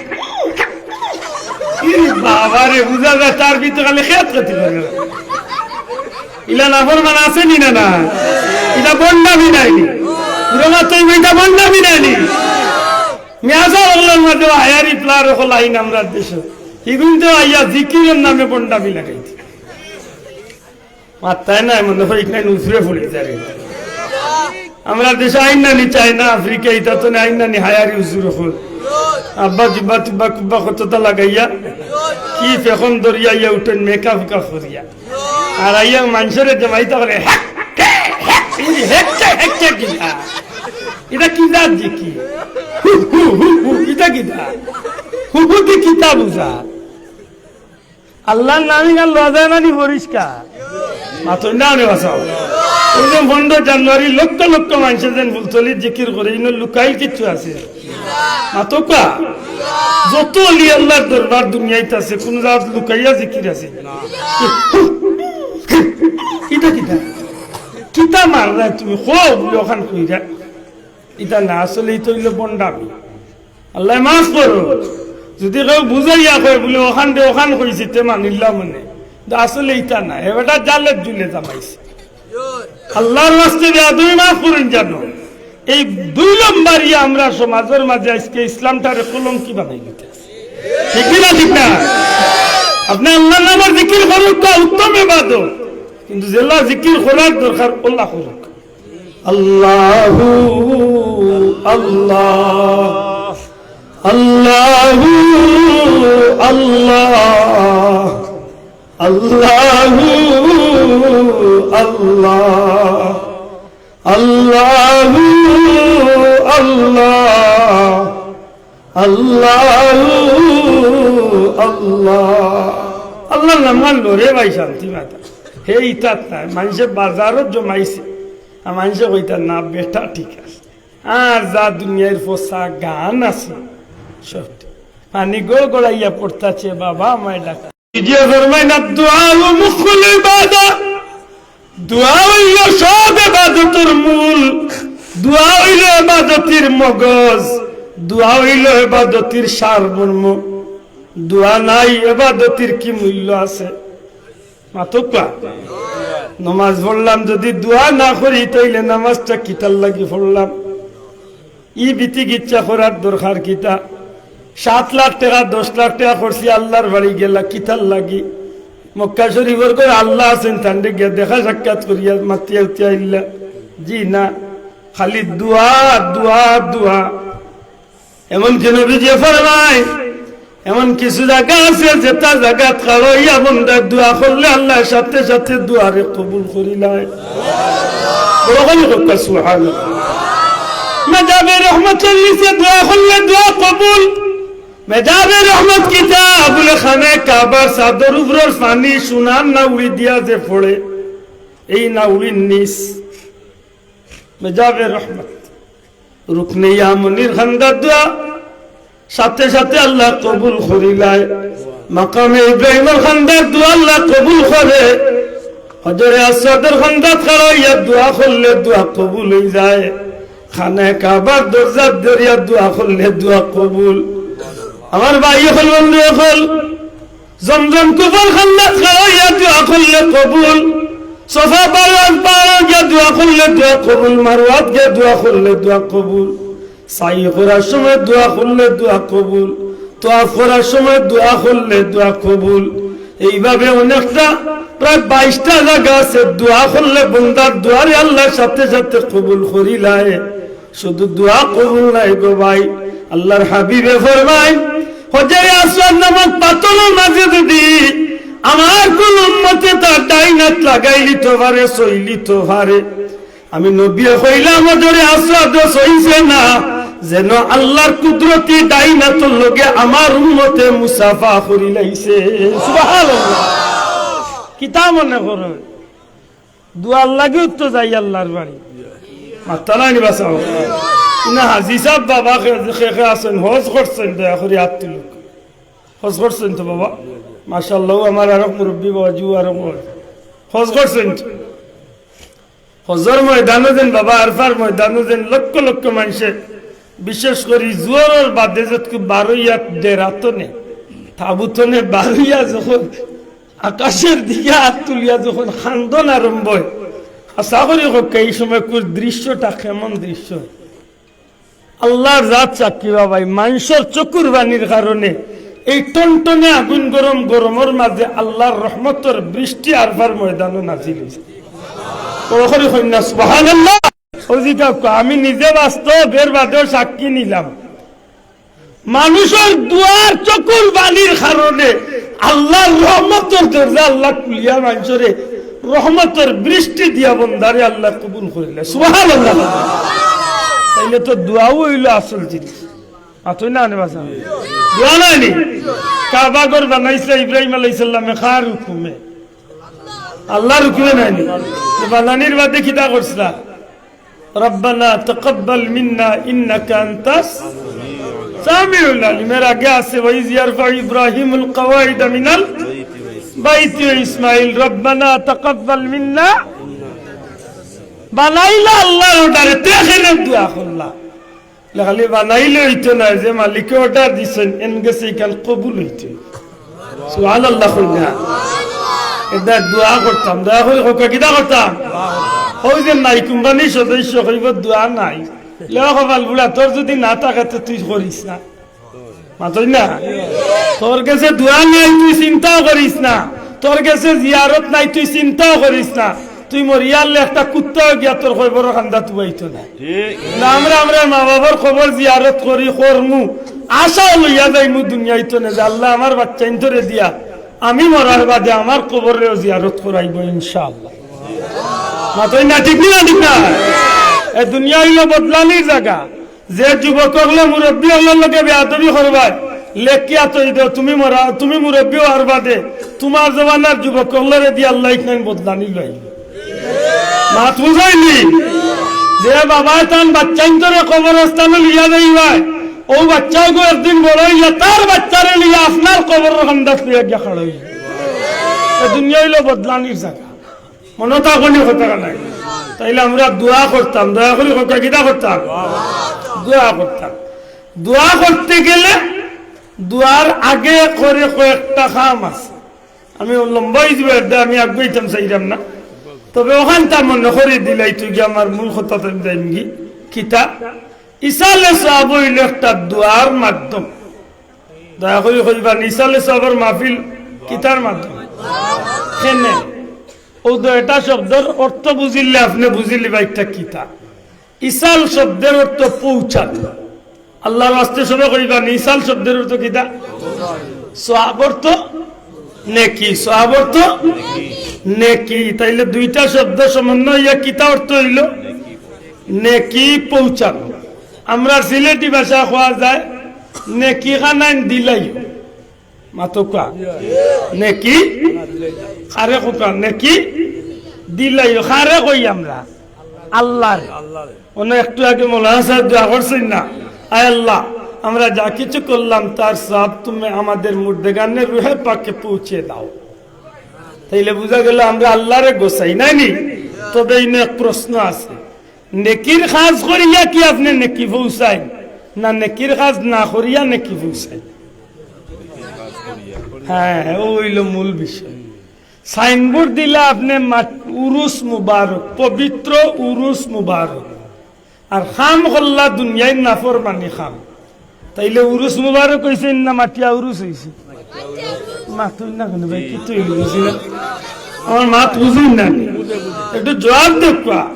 ই বাবা রে, বুঝা যায় তার ভিতরে খালি খেত খেতি করে। ইলা নাফরমান আছেনি না না? ইটা বন্ডামি নায়নি? বুড়া মাত অইবো, ইটা বন্ডামি নায়নি? মিয়াজার অকলর মাঝে হায়ারি প্লার অকল আইন আমরার দেশো। ইগুইন্তে আইয়া জিকিরর নামে বন্ডামি লাগাইতে। মাত্তায় নাই, মনে অয় ইখান উফরে পড়ি যারে। আমরার দেশো আইন নানি চায়না, আফ্রিকা, ইতা তো আইন নানি হায়ারি হুজুর অকল। আব্বা জিব্বা তিব্বা কুব্বা কততা লাগাইয়া, কি ফেখন ধরিয়া আইয়া উঠইন মেকআপ ফেকআপ করিয়া। আর আইয়া মানষরে জমাইতা করে, "হেক, হেক, হেক, হেক, হেক, হেক, কিতা? ইটা কিতা দেখি? হু, হু, হু, হু, ইটা কিতা? হু, হু, দি কিতা বুঝা?" আল্লার নাম ইখান লওয়া যায় না নি পরিষ্কার? মাতইন না রে বাঁচাও। অউ যে পনরো জানুয়ারি লক্ষ লক্ষ মানষে যেন ফুলতলিত জিকির করে, ইনো লুকাইল কিচ্ছু আছে? মাতউক্কা। যত অলি আল্লার দরবার দুনিয়াত আছে, কুনু জাগাত লুকাইয়া জিকির আছে? ইটা কিতা? কিতা মাররায় তুমি? কও বুলে অখান কইরা। ইটা না, আসলে ইটা অইলো বন্ডামি। আল্লায় মাফ করো। যুদি কেউ বুঝাইয়া কয় বুলে, "অখান দে, অখান কইছি," তে মানিলাম মনে। কিন্তু আসলে ইটা না, এ বেটা জালের জুলে জামাইছে। আল্লাহর ওয়াস্তে বেয়াদবি মাফ করইন জানো। এই দুই নম্বরিয়া আমরা সমাজর মাঝে আইজকে ইসলামটারে কলঙ্কি বানাই দিতে। ঠিক কি না? ঠিক না? আপনে আল্লাহর নামর জিকির করউক্কা, উত্তম ইবাদত, কিন্তু যেলা জিকির করার দরকার, অলা করউক্কা। আল্লাহু আল্লাহ, আল্লাহু আল্লাহ, আল্লাহু আল্লাহ, আল্লাহু আল্লাহ, আল্লাহু আল্লাহ। আল্লাহর নাম লইলে রে ভাই শান্তি মাতা। হে ইতাত নাই, মানষে বাজারো জমাইছে, আর মানষে কইতা না বেটা ঠিক আছে। আর যা দুনিয়ার ফসা গান আছে, সব পানি গড়গড়াইয়া পড়তাছে, বাবা আমায় ডাক। নবীজিয়ে ফরমাইন, "আদ-দুআউ মুখুল ইবাদা।" দোয়া অইলো সব ইবাদতর মূল, দোয়া অইলো ইবাদতর মগজ, দোয়া অইলো ইবাদতর সারমর্ম। দোয়া নাই, ইবাদতর কি মূল্য আছে? মাতউক্কা। নমাজ পড়লাম, যদি দোয়া না করি, তাইলে নমাজটা কিতার লাগি পড়লাম? ই বিতিকিচ্ছা করার দরকার কিতা? সাত লাখ টেকা, দশ লাখ টেকা খরচি আল্লাহর বাড়ি গেলা, কিতার লাগি? মক্কা শরীফর ঘর আল্লাহ আছইন, তানরে গিয়া দেখা সাক্ষাৎ করিয়া মাতিয়া উতিয়া আইলা? জি না, খালি দোয়া, দোয়া, দোয়া। এমনকি নবীজিয়ে ফরমাইন, এমন কিছু জাগা আছে, যেটা জাগাত খাড়া অইয়া বন্দায় দোয়া করলে আল্লায় সাথে সাথে দোয়ারে কবুল করিলায়। বড় করি কউক্কা সুবহানাল্লাহ। মেহরাবে রহমতর নিচে দোয়া করলে দোয়া কবুল। মেহরাবে রহমত কিতা? বুলে খানায়ে কাবার ছাদর উপরর পানি সোনার নাউরি দিয়া যে পড়ে, এই নাউরির নিচ মেহরাবে রহমত। রুকনে ইয়ামনির খান্দাত দোয়া, সাথে সাথে আল্লায় কবুল করিলায়। মাকামে ইব্রাহিমর খান্দাত দোয়া আল্লায় কবুল করে। হজরে আসওয়াদর খান্দাত খাড়া অইয়া দোয়া করলে দোয়া কবুল অইযায়। খানায়ে কাবার দরজাত ধরিয়া দোয়া করলে দোয়া কবুল। আমার ভাই অকল, বন্ধু অকল, জমজম কূপর খান্দাত খাড়া অইয়া দোয়া করলে কবুল। সাফা পাহাড়, পাহাড়ো গিয়া দোয়া করলে দোয়া কবুল। মারওয়াত গিয়া দোয়া করলে দোয়া কবুল। সাই করার সময় দোয়া করলে দোয়া কবুল। তওয়াফ করার সময় দোয়া করলে দোয়া কবুল। এইভাবে অনেকটা, প্রায় বাইশটা জাগা আছে, দোয়া করলে বন্দার দোয়ারে আল্লায় সাথে সাথে কবুল করিলায়। শুধু দোয়া কবুল নায় গো ভাই, আল্লাহর হাবিবে ফরমাইন, হজরে আসওয়াদ নামক পাথরর মাঝে যদি আমার কুনু উম্মতে তার ডাইন আত লাগাইলিতো পারে, ছইলিতো পারে, আমি নবীয়ে কইলাম, হজরে আসওয়াদো ছইছে না, যেন আল্লাহর কুদরতি ডাইন আতর লগে আমার উম্মতে মুসাফা করিলাইছে। সুবহানাল্লাহ। কিতা মনে করো? দোয়ার লাগিউ তো যাই আল্লাহর বাড়ি। মাতরা নানি বাবা। ইনা হাজি সাব বাবা কে, কে, কে আছইন, হজ করছইন, দয়া করি আত তুলউক্কা। হজ করছইন তো বাবা? মাশাআল্লাহ, আমার আরক মুরব্বি বাবা, জি আরক মুরব্বি। হজ করছইন তো? হজর ময়দানো যেন বাবা, আরফার ময়দানো যেন লক্ষ লক্ষ মানষে, বিশেষ করি জোহরর বাদে যেতকু বারইয়া ডেরা তনে, তাবু তনে বারইয়া যখন আকাশর দিকে আত তুলিয়া যখন কান্দন আরম্ভ অয়, আশা করি কউক্কা, এই সময় কুর দৃশ্যটা কেমন দৃশ্য? আল্লাহর জাত সাক্ষী বাবাই, মানষর চকুর পানির কারণে এই টনটনে আগুন গরম গরমর মাঝে আল্লাহর রহমতর বৃষ্টি আরফার ময়দানো নাজিল অইছে। বড় করি কইন না সুবহানাল্লাহ। ও জি কাউক্কা, আমি নিজে বাস্তব, এর বাদেও সাক্ষী নিলাম। মানষর দোয়ার চকুর পানির কারণে আল্লাহর রহমতর দরজা আল্লায় খুলিয়া মানষরে রহমতর বৃষ্টি দিয়া বন্দারে আল্লায় কবুল করিলে। সুবহানাল্লাহ। তাইলে তো দোয়াউ অইলো আসল জিনিস। মাতইন না নে বাবা। দোয়া নানি? কাবা ঘর বানাইছলা ইব্রাহিম আলাইহিস সালামে কার হুকুমে? আল্লাহর হুকুমে নানি? তো বানানির বাদে কিতা করছলা? ربنا تقبل منا إنك أنت السميع العليم। এর আগে আছে, وإذ يرفع إبراهيم القواعد من البيت وإسماعيل ربنا تقبل منا। বানাইলা আল্লাহর অর্ডারে, তে কেনে দোয়া করলা? খালি বানাইলে অইতো নায়, যে মালিকে অর্ডার দিছইন, এন গেছে ইখান কবুল অইতো। সুবহানাল্লাহ কইন না। এটা দোয়া করতাম, দয়া করি কউক্কা, কিতা করতাম? অউ যে নাই কোম্পানির সদস্য কইবো দোয়া নাই, লেওয়া কপাল বুড়া, তোর যুদি না থাকে তে তুই করিস না। মাতইন না? তোর গেছে দোয়া নাই, তুই চিন্তাও করিস না। তোর গেছে জিয়ারত নাই, তুই চিন্তাও করিস না। তুই মরিয়ারলে একটা কুত্তাও গিয়া তোর কবরর কান্দাত উবাইতো না। ঠিক। না, আমরা, আমরা মা বাবার কবর জিয়ারত করি, করমু, আশাও লইয়া যাইমু দুনিয়াইত নে যে, "আল্লাহ, আমার বাচ্চাইন্তরে দিয়া আমি মরার বাদে আমার কবররেও জিয়ারত করাইবো ইনশাআল্লাহ।" মাতইন না, ঠিক নি না? ঠিক না? এ দুনিয়া অইলো বদলানির জাগা। যে যুবক অকলে মুরব্বি অকলর লগে বেয়াদবি করবায়, লেখিয়া থই দেও, তুমি মরা, তুমি মুরব্বি অওয়ার বাদে তুমার জমানার যুবক অকলরে দিয়া আল্লায় ইখান বদলানি লইবো। মাত বুঝইন নি? যে বাবায় তান বাচ্চাইন্তরে কবরস্থানো লইয়া যাইবায়, অউ বাচ্চাগু একদিন বড় অইয়া তার বাচ্চারে লইয়া আপনার কবরর কান্দাত লইয়া গিয়া খাড়া অইবো। এ দুনিয়া অইলো বদলানির জাগা। মনো থাকইন নি কথা নাই? তাইলে আমরা দোয়া করতাম, দয়া করি কউক্কা, কিতা করতাম? দোয়া করতাম। দোয়া করতে গেলে দোয়ার আগে করে কয়েকটা কাম আছে। আমি লম্বা অইযিবো, এর দ্বারা আমি আগুয়াইতাম চাইরাম না, তবে অখানতা মনো করি দিলাইতো গিয়া আমার মূল কথাত আমি যাইমগি। কিতা? ইসালে সওয়াব অইলো একটা দোয়ার মাধ্যম। দয়া করি কইবা, ইসালে সওয়াবর মাহফিল কিতার মাধ্যমে? কেনে? অউ দুইটা শব্দর অর্থ বুঝিলে আপনে বুঝিলিবা ইটা কিতা। ইসাল শব্দর অর্থ পৌঁছান। আল্লাহর ওয়াস্তে সবে কইবা, ইসাল শব্দর অর্থ কিতা? সওয়াব অর্থ নেকি, সওয়াব অর্থ নেকি। তাইলে দুইটা শব্দ সমন্বয় অইয়া কিতা অর্থ অইলো? নেকি পৌঁছানো। আমরা সিলেটি ভাষায় কওয়া যায়, নেকি খানাইন দিলাইও। মাতউক্কা। নেকি? কারে কউক্কা, নেকি দিলাইও। কারে কই আমরা? আল্লাহরে। অনো একটু আগে মৌলানা সাহেব দোয়া করছইন না, "আয় আল্লাহ, আমরা যা কিছু করলাম তার সওয়াব তুমি আমাদের মুর্দেগানে রুহে পাকে পৌঁছে দাও।" তাইলে বুঝা গেল আমরা আল্লাহরে গোছাই, নায় নি? তবে ইনো এক প্রশ্ন আছে, নেকির কাজ করিয়া কি আপনে নেকি পৌঁছাইন, না নেকির কাজ না করিয়া নেকি পৌঁছাইন? হ্যাঁ, অউ অইলো মূল বিষয়। সাইনবোর্ড দিলা আপনে মাত-, উরুস মুবারক, পবিত্র উরুস মুবারক, আর কাম করলা দুনিয়ার নাফরমানি কাম, তাইলে উরুস মুবারক অইছে না মাটিয়া উরুস অইছে? মাতইন না কেনে ভাই, কিতা অইলো বুঝি না? আমার মাত বুঝইন না নি? একটু জবাব দেউক্কা।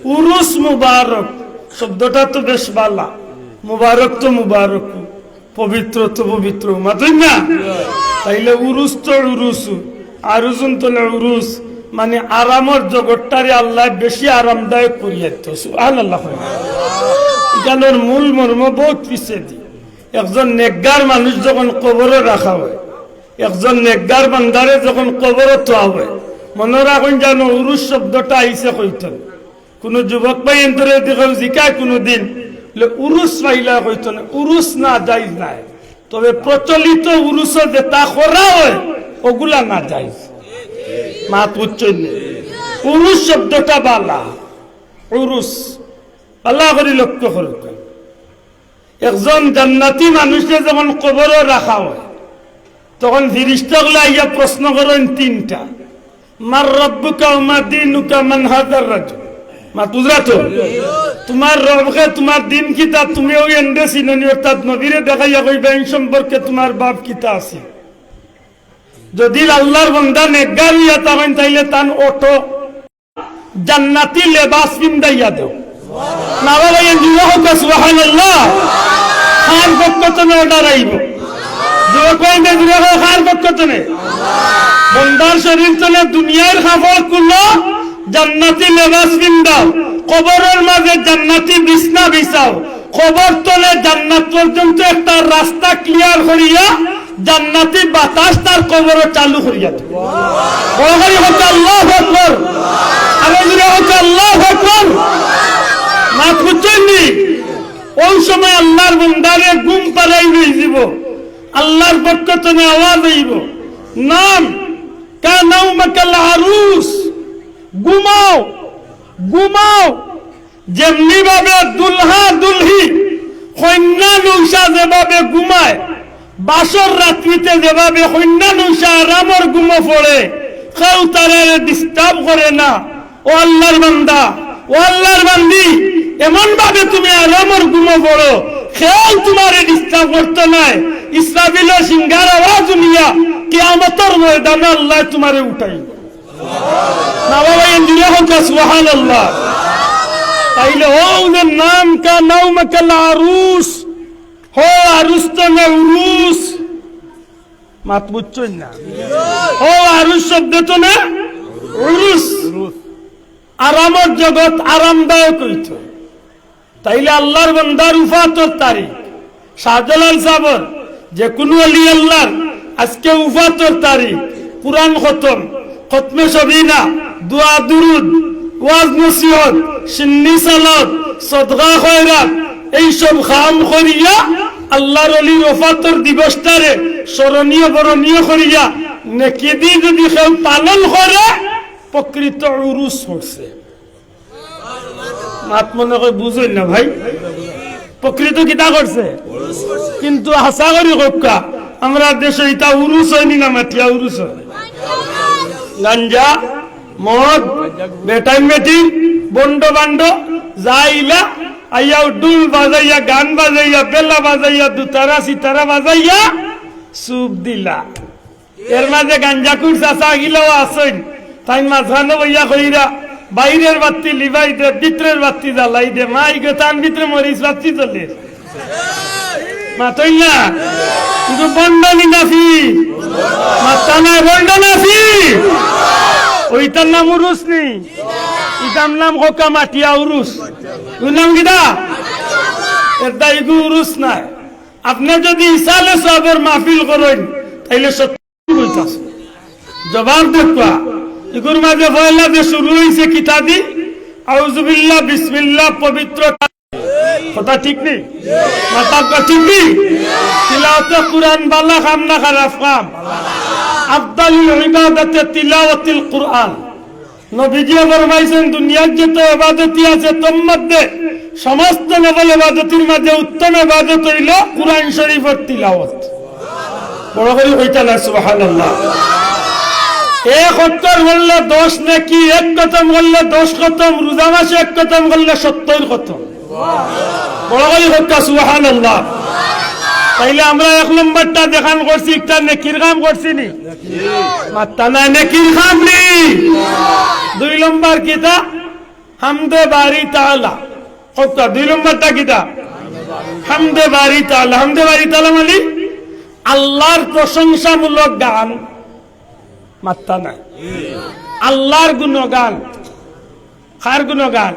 উরুস মুবারক শব্দটা তো বেশ বালা, মুবারক তো মুবারক, পবিত্র তো পবিত্র, মাতইন না? তাইলে উরুস তো উরুস, আরুসুন তো না উরুস, মানে আরামর জগৎটারে আল্লায় বেশি আরামদায়ক করিয়া দিতো। সুবহানাল্লাহ। ইখানর মূল মর্ম বউত পিছেদি। একজন নেককার মানুষ যখন কবরো রাখা অয়, একজন নেককার বান্দারে যখন কবরো থওয়া অয়, মনো রাখইন জানো উরুস শব্দটা আইছে কইতনে। কুনু যুবক ভাইয়াইন্তরে যুদি কেউ জিকায় কুনুদিন, বলে, "উরুস পাইলা কইতনে, উরুস না জাইজ নায়।" তবে প্রচলিত উরুসো যেটা করা অয়, অগুলা না জাইজ। মাত বুঝছইন নি? উরুস শব্দটা বালা, উরুস। বালা করি লক্ষ্য করউক্কা। একজন জান্নাতি মানুষরে যখন কবরো রাখা অয়, তখন ফিরিস্তা অকলে আইয়া প্রশ্ন করইন তিনটা, "মান রাব্বুকা ওয়া মা দীনুকা মান হাযার রাজুল?" মাত বুঝরা তো? তুমার রব কে, তুমার দিন কিতা, তুমি অউ এনরে চিনো নি, অর্থাৎ নবীরে দেখাইয়া কইবা, "এইন সম্পর্কে তুমার ভাব কিতা আছে?" যুদি আল্লাহর বান্দা নেককার অইয়া থাকইন, তাইলে তান অটো জান্নাতি লেবাস পিন্দাইয়া দেও। না বাবা, এ জুড়ে কউক্কা সুবহানাল্লাহ। কার পক্ষ তনে অর্ডার আইবো? জুড়ে কইন, জুড়ে কও, কার পক্ষ তনে? বন্দার শরীর তনে দুনিয়ার কাপড় খুলো, জান্নাতি লেবাস পিন্দাও, কবরর মাঝে জান্নাতি বিছনা বিছাও, কবর তনে জান্নাত পর্যন্ত একটা রাস্তা ক্লিয়ার করিয়া জান্নাতি বাতাস তার কবরো চালু করিয়া দেও। বড় করি কউক্কা আল্লাহু আকবার। আরো জুড়ে কউক্কা আল্লাহু আকবার। মাত বুঝছইন নি? অউ সময় আল্লাহর বন্দারে ঘুম পাড়াই লইযিবো। আল্লাহর পক্ষ তনে আওয়াজ অইবো, "নাম কা নাওমাকাল আরুস।" ঘুমাও, ঘুমাও। যেমনি ভাবে দুলহা দুলহি কইন্যা নৌশা যেভাবে ঘুমায়, বাসর রাত্রিতে যেভাবে কইন্যা নৌশা আরামর ঘুমো পড়ে, কেউ তারারে disturb করে না। ও আল্লাহর বান্দা, ও আল্লাহর বান্দি, এমন ভাবে তুমি আরামর ঘুমো পড়ো, কেউ তুমারে disturb করতো নায়। ইসরাফিলর শিঙ্গার আওয়াজ হুনিয়া কিয়ামতর ময়দানো আল্লায় তুমারে উঠাইবো। না বাবা, এন জুরে কউক্কা সুবহানাল্লাহ। তাইলে অউ যে নাম কা নাউমাকাল আরুস, হো আরুস তো না উরুস। মাত বুঝছইন না? হো আরুস শব্দ তো না উরুস। আরামর জগৎ আরামদায়ক অইতো। তাইলে আল্লাহর বান্দার উফাতর তারিখ, শাহজালাল সাবর, যে কুনু অলি আল্লাহর আজকে উফাতর তারিখ, কুরআন খতম, খতমে সবিনা, দোয়া দুরুদ, ওয়াজ নসিহত, সিন্নি সালাত, সদকা খয়রাত, এইসব কাম করিয়া আল্লাহর অলির উফাতর দিবসটারে স্মরণীয় বরণীয় করিয়া নেকি দি যদি কেউ পালন করে, প্রকৃত উরুস করছে। মাত মনে কয় বুঝইন না ভাই, প্রকৃত কিতা করছে? কিন্তু আশা করি কউক্কা, আমরার দেশো ইতা উরুস অয়নি না মাটিয়া উরুস অয়? গাঞ্জা, মদ, বেটাইন বেটিন, বন্ড বান্ড, যা ইলা, আইয়া ঢুল বাজাইয়া, গান বাজাইয়া, বেলা বাজাইয়া, দুতারা সিতারা বাজাইয়া, সুপ দিলা। এর মাঝে গাঞ্জাখুর চাচা গিলাও আছইন, তাইন মাঝখানো বইয়া কইরা, "বাইরের বাত্তি লিবাই দে, ভিতরের বাত্তি জ্বালাই দে।" মাই গো, তান ভিতরে মরিচ বাত্তি জ্বলে। মাতইন না, কিন্তু বন্ড নি নাফি। মাত্তা নায়, বন্ড নাফি। অউ ইতার নাম উরুস নি, ইতার নাম কউক্কা মাটিয়া উরুস। ইগুর নাম কিতা? এরদায় ইগু উরুস নায়। আপনে যদি ইসালে সওয়াবর মাহফিল করইন, তাইলে সত্য কইতাছে। জবাব দেউক্কা, ইগুর মাঝে পয়লা যে শুরু অইছে কিতা দি? আউযুবিল্লাহ, বিসমিল্লাহ, পবিত্র। কথা ঠিক নি? মাত কউক্কা ঠিক নি? তিলাওয়াতে কুরআন বালা কাম না খারাপ কাম? আফদালুল ইবাদাতে তিলাওয়াতুল কুরআন। নবীজিয়ে ফরমাইছইন, দুনিয়ার যত ইবাদতি আছে, তন্মধ্যে সমস্ত নফল ইবাদতির মাঝে উত্তম ইবাদত অইলো কুরআন শরীফর তিলাওয়াত। বড় করি কইতা না, সুবহানাল্লাহ। এক অক্ষর পড়লে দশ নেকি, এক খতম করলে দশ খতম, রোজা মাসে এক খতম করলে সত্তইর খতম। বড় করি কউক্কা সুবহানাল্লাহ। তাইলে আমরা এক নম্বরটা যেখান করছি, একটা নেকির কাম করছি নি? মাত্তা নায়, নেকির কাম নি। দুই নম্বর কিতা? হামদে বারি তাআলা। কউক্কা, দুই নম্বরটা কিতা? হামদে বারি তাআলা। হামদে বারি তাআলা মানে আল্লাহর প্রশংসামূলক গান। মাত্তা নায়, আল্লাহর গুণগান। কার গুণগান?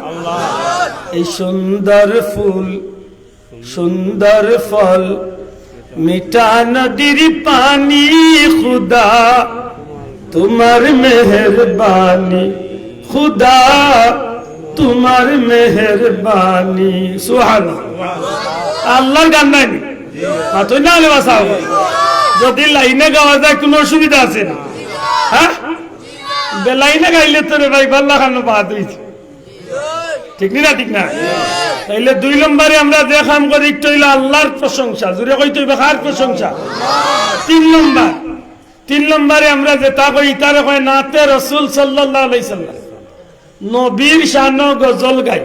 এই সুন্দর ফুল, সুন্দর ফল, মিঠা নদীর পানি, খুদা তোমার মেহেরবানি, খুদা তোমার মেহেরবানি। সুবহানাল্লাহ। আল্লাহর গান নায় নি? মাতইন না, আলে বাসাও। যদি লাইনে গাওয়া যায়, কুনু অসুবিধা আছে নি? হ্যাঁ, বেলাইনে গাইলে তো রে ভাই, বাল্লা খানো বাদ অইছে। ঠিক নি না? ঠিক না? তাইলে দুই নম্বরে আমরা যে কাম করি, একটা অইলো আল্লাহর প্রশংসা। জুরে কইতে অইবো, কার প্রশংসা? তিন নম্বর, তিন নম্বরে আমরা যেটা কই, ইতারে কয় নাতে রসুল সাল্লাল্লাহু আলাইহি সাল্লাম। নবীর শানো গজল গাই।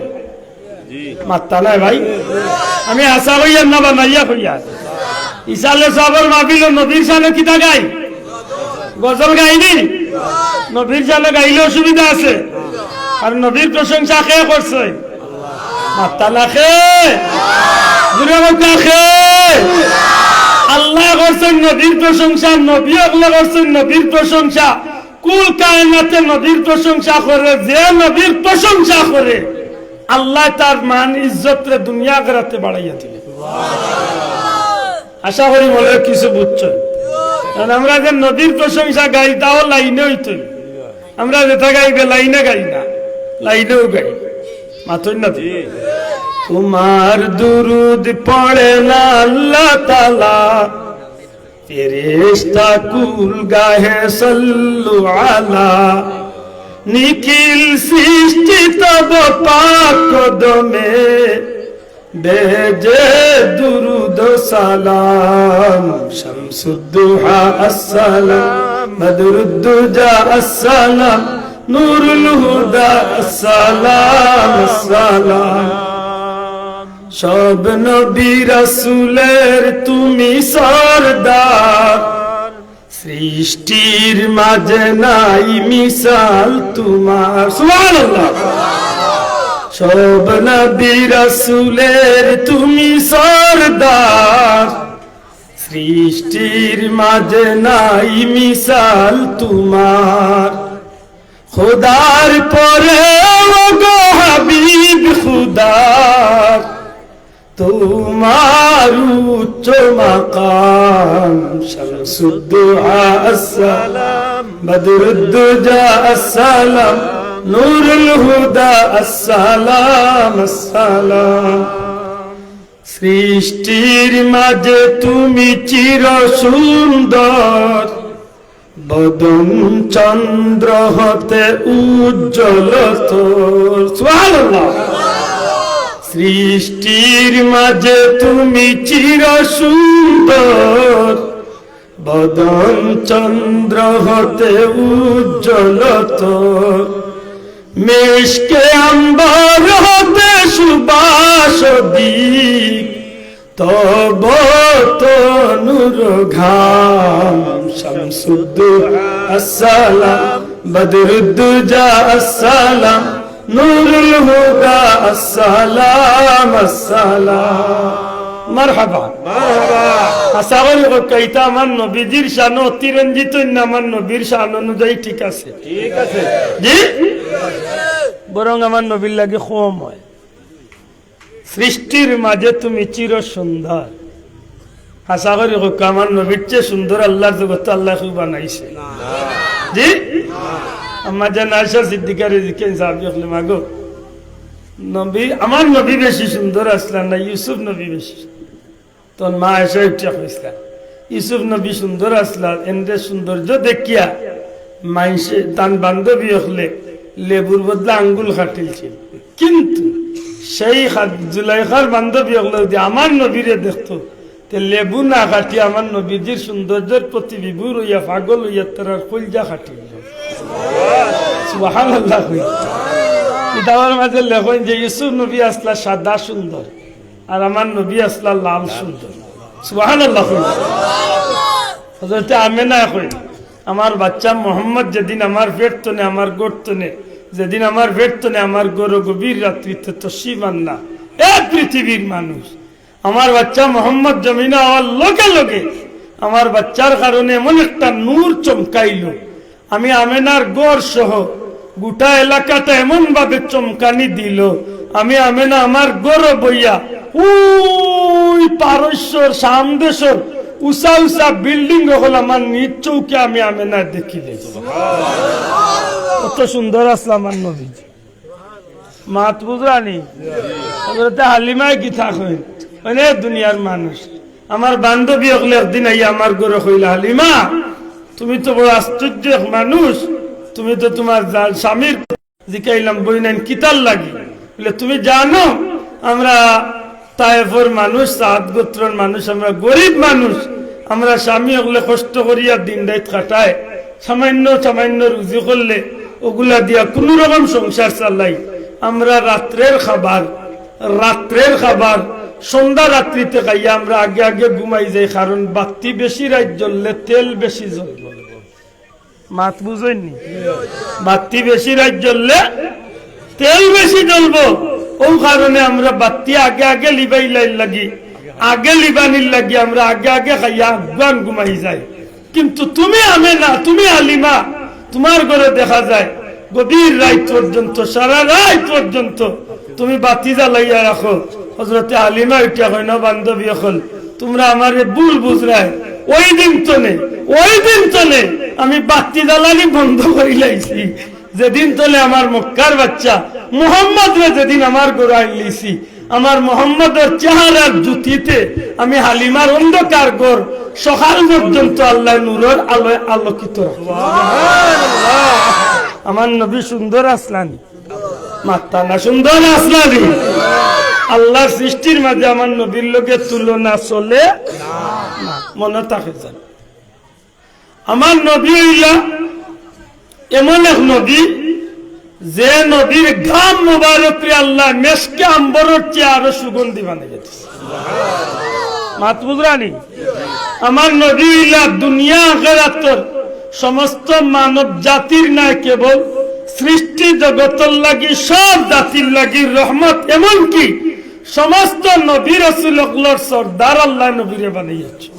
মাত্তা নায় ভাই, আমি হাছা কইয়ার না বানাইয়া কইয়ার? ইসালে সওয়াবর মাহফিলো নবীর শানো কিতা গাই? গজল গাই নি? নবীর শানো গাইলে অসুবিধা আছে? আর নবীর প্রশংসা কে করছে? মাত্তা না কে? জুরে কউক্কা কে? আল্লায় করছইন নবীর প্রশংসা, নবী অকলে করছইন নবীর প্রশংসা। কুল কায়নাতে নবীর প্রশংসা করে, যে নবীর প্রশংসা করে, আল্লায় তার মান ইজ্জতরে দুনিয়া আখেরাতে বাড়াইয়া দিবে। আশা করি মনে হয় কিছু বুঝছইন। কারণ আমরা যে নবীর প্রশংসা গাই, তাও লাইনে অইতো। আমরা যেটা গাই, বেলাইনে গাই না, লাইনেও গাই। মাতইন না তো। তোমার দুরুদ পড়ে না আল্লাহ তাআলা, ফেরেশতা কুল গাহে সল্লু আলা, নিখিল সৃষ্টি তব পাক কদমে, বেজে দুরুদ সালাম, শামসুদ্দোহা আসসালাম। বদরুদ্দুজা আসসালাম, নুরুল হুদা আসসালাম, আসসালাম। সব নবী রাসূলের তুমি সরদার, সৃষ্টির মাঝে নাই মিসাল তোমার। সুবহানাল্লাহ। সব নবী রাসূলের তুমি সরদার, সৃষ্টির মাঝে নাই মিসাল তোমার। খোদার পরে ও গো হাবিব খুদার, তোমার উচ্চ মাকাম। শামসুদ্দোহা আসসালাম, বদরুদ্দোজা আসসালাম, নুরুল হুদা আসসালাম, আসসালাম। সৃষ্টির মাঝে তুমি চির সুন্দর, বদন চন্দ্র হতে উজ্জ্বল তোর। সুবহানাল্লাহ। সৃষ্টির মাঝে তুমি চির সুন্দর, বদন চন্দ্র হতে উজ্জ্বল তোর। মিশকে আম্বর হতে সুবাস অধিক, তব তনুর ঘাম। শামসুদ্দোহা আসসালাম, বদরুদ্দোজা আসসালাম, নুরুল হুদা আসসালাম, আসসালাম। মারহাবা। মারহাবা। আশা করি কউক্কা ইতা আমার নবীজির শানো অতিরঞ্জিত অইন না, আমার নবীর শান অনুযায়ী ঠিক আছে। ঠিক আছে। জি? বরং আমার নবীর লাগি কম অয়। সৃষ্টির মাঝে তুমি চির সুন্দর। আশা করি কউক্কা আমার নবীর চেয়ে সুন্দর আল্লাহর জগতে আল্লায় কেউ বানাইছে? জি? আম্মা জান আয়েশা সিদ্দিকারে জিকাইন সাহাবী অকলে, "মাগো, নবী, আমার নবী বেশি সুন্দর আছলা না ইউসুফ নবী বেশি?" তখন মা আয়েশা উঠিয়া কইছলা, "ইউসুফ নবী সুন্দর আছলা, এনরে সৌন্দর্য দেখিয়া মাইনষে, তান বান্ধবী অকলে লেবুর বদলা আঙ্গুল কাটিলছিল। কিন্তু সেই খাদ-, জুলাইখার বান্ধবী অকলে যদি আমার নবীরে দেখতো, তে লেবু না কাটিয়া আমার নবীজির সৌন্দর্যর প্রতি বিভোর অইয়া, পাগল অইয়া তারার কইলজা কাটিল।" সুবহানাল্লাহ কই। কিতাবর মাঝে লেখইন যে ইউসুফ নবী আছলা সাদা সুন্দর, আর আমার নবী আছলা লাল সুন্দর। সুবহানাল্লাহ কই। হযরতে আমেনায় কইন, "আমার বাচ্চা মোহাম্মদ যেদিন আমার পেট তনে, আমার গর্ভ তনে, যেদিন আমার পেট তনে আমার গর্ভে গভীর রাত্রিতে তশরিফ আনলা, এ পৃথিবীর মানুষ, আমার বাচ্চা মোহাম্মদ জমিনো আওয়ার লগে লগে আমার বাচ্চার কারণে এমন একটা নূর চমকাইল, আমি আমেনার ঘর সহ গোটা এলাকাটা এমন ভাবে চমকানি দিল, আমি আমেনা আমার ঘরো বইয়া ওই পারস্যর শাম দেশর উঁচা উঁচা বিল্ডিং অকল আমার নিজ চউখে আমি আমেনা দেখিলাই।" কত সুন্দর আছলা আমার নবীজি। মাত বুঝরানি? হযরতে হালিমায় কিতা কইন? মানে দুনিয়ার মানুষ। আমার বান্ধবী অকলে একদিন আইয়া আমার ঘরো কইলা, "হালিমা, তুমি তো বড় আশ্চর্য এক মানুষ, তুমি তো তুমার জা-, স্বামীর।" জিকাইলাম, "বইনাইন, কিতার লাগি?" বলে, "তুমি জানো, আমরা তায়েফর মানুষ, সাদ গোত্রর মানুষ, আমরা গরিব মানুষ, আমরা স্বামী অকলে কষ্ট করিয়া দিন রাইত কাটায়, সামান্য সামান্য রুজি করলে ওগুলা দিয়া কুনু রকম সংসার চালাই। আমরা রাত্রের খাবার, রাত্রের খাবার সন্ধ্যা রাত্রিতে খাইয়া আমরা আগে আগে ঘুমাই যাই, কারণ বাত্তি বেশি রাইত জ্বললে তেল বেশি জ্বলবো।" মাত বুঝইননি? বাত্তি বেশি রাইত জ্বললে তেল বেশি জ্বলবো। অউ কারণে আমরা বাত্তি আগে আগে লিবাইলাইর লাগি, আগে লিবানির লাগি আমরা আগে আগে খাইয়া আগুয়ান ঘুমাই যাই। কিন্তু তুমি আমেনা, তুমি হালিমা, তুমার ঘরো দেখা যায় গভীর রাইত পর্যন্ত, সারা রাইত পর্যন্ত তুমি বাত্তি জ্বালাইয়া রাখো। হযরতে হালিমা উঠিয়া কইন, "বান্ধবী অকল, তুমরা আমারে ভুল বুঝরায়। ওই দিন তনে, ওই দিন তনে আমি বাত্তি জ্বালানি বন্ধ করিলাইছি। যেদিন তনে আমার মক্কার বাচ্চা মোহাম্মদরে যেদিন আমার ঘরো আইলাইছি, আমার মোহাম্মদর চেহারার জ্যোতিতে আমি হালিমার অন্ধকার ঘর সকাল পর্যন্ত আল্লায় নূরর আলোয় আলোকিত রাখি।" আমার নবী সুন্দর আছলানি? মাত্তা না, সুন্দর আছলানি? আল্লাহর সৃষ্টির মাঝে আমার নবীর লগে তুলনা চলে না। মনো থাকে যেন। আমার নবী অইলা এমন এক নবী, যে নবীর ঘাম মোবারকরে আল্লায় মেশকে আম্বরর চেয়ে আরো সুগন্ধি বানাইয়া দিছে। মাত বুঝরানি? আমার নবী অইলা দুনিয়া আখেরাতর সমস্ত মানব জাতির নায় কেবল, সৃষ্টি জগতর লাগি, সব জাতির লাগি রহমত। এমনকি সমস্ত নবী রাসূল অকলর সর্দার আল্লায় নবীরে বানাইয়া দিছে।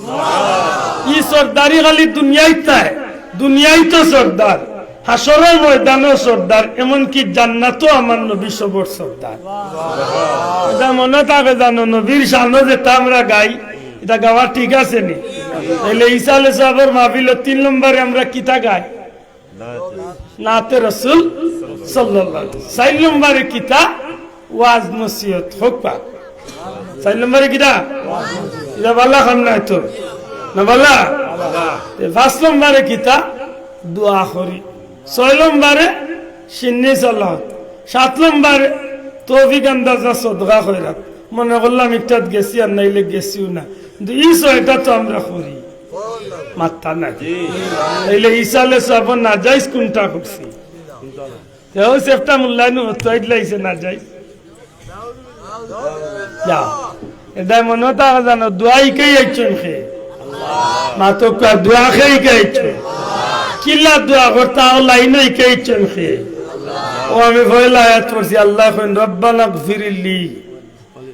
ই সর্দারি খালি দুনিয়াইত নায়, দুনিয়াইত সর্দার, হাশরর ময়দানও সর্দার, এমনকি জান্নাতও আমার নবী সবর সর্দার। ইটা মনো থাকে জানো, নবীর শানো যেটা আমরা গাই, ইটা গাওয়া ঠিক আছে নি? তাইলে ইসালে সওয়াবর মাহফিলো তিন নম্বরে আমরা কিতা গাই? নাতে রসুল সাল্লাল্লাহু আলাইহি ওয়াসাল্লাম। চাইর নম্বরে কিতা? ওয়াজ নসিহত। হক পা। চাইর নম্বরে কিতা? ইটা বালা কাম নায় তো। না বালা? তে পাঁচ নম্বরে কিতা? দোয়া করি। ছয় নম্বরে সিন্নি সালাত। সাত নম্বরে তৌফিক আন্দাজা সদকা খয়রাত। মনে করলাম ইটাত গেছি আর নাইলে গেছিও না। কিন্তু ই ছয়টা তো আমরা করি। মাত্তা নাই। তাইলে ইসালে সওয়াব নাজাইজ কুনটা করছি? তেও সেফটা মূল্যায়ন হতো, ইটলাইছে নাজাইজ। যা। এটাই মনো থাকে জানো, দোয়া ইকাই আইছইন কে? মাতউক্কা, দোয়া কে ইকাই আইছইন? কিলা দোয়া করতা, ও লাইনও ইকাই আইছইন কে? ও আমি পয়লা আয়াত পড়ছি, আল্লায় কইন, "রব্বানা গফিরলি।"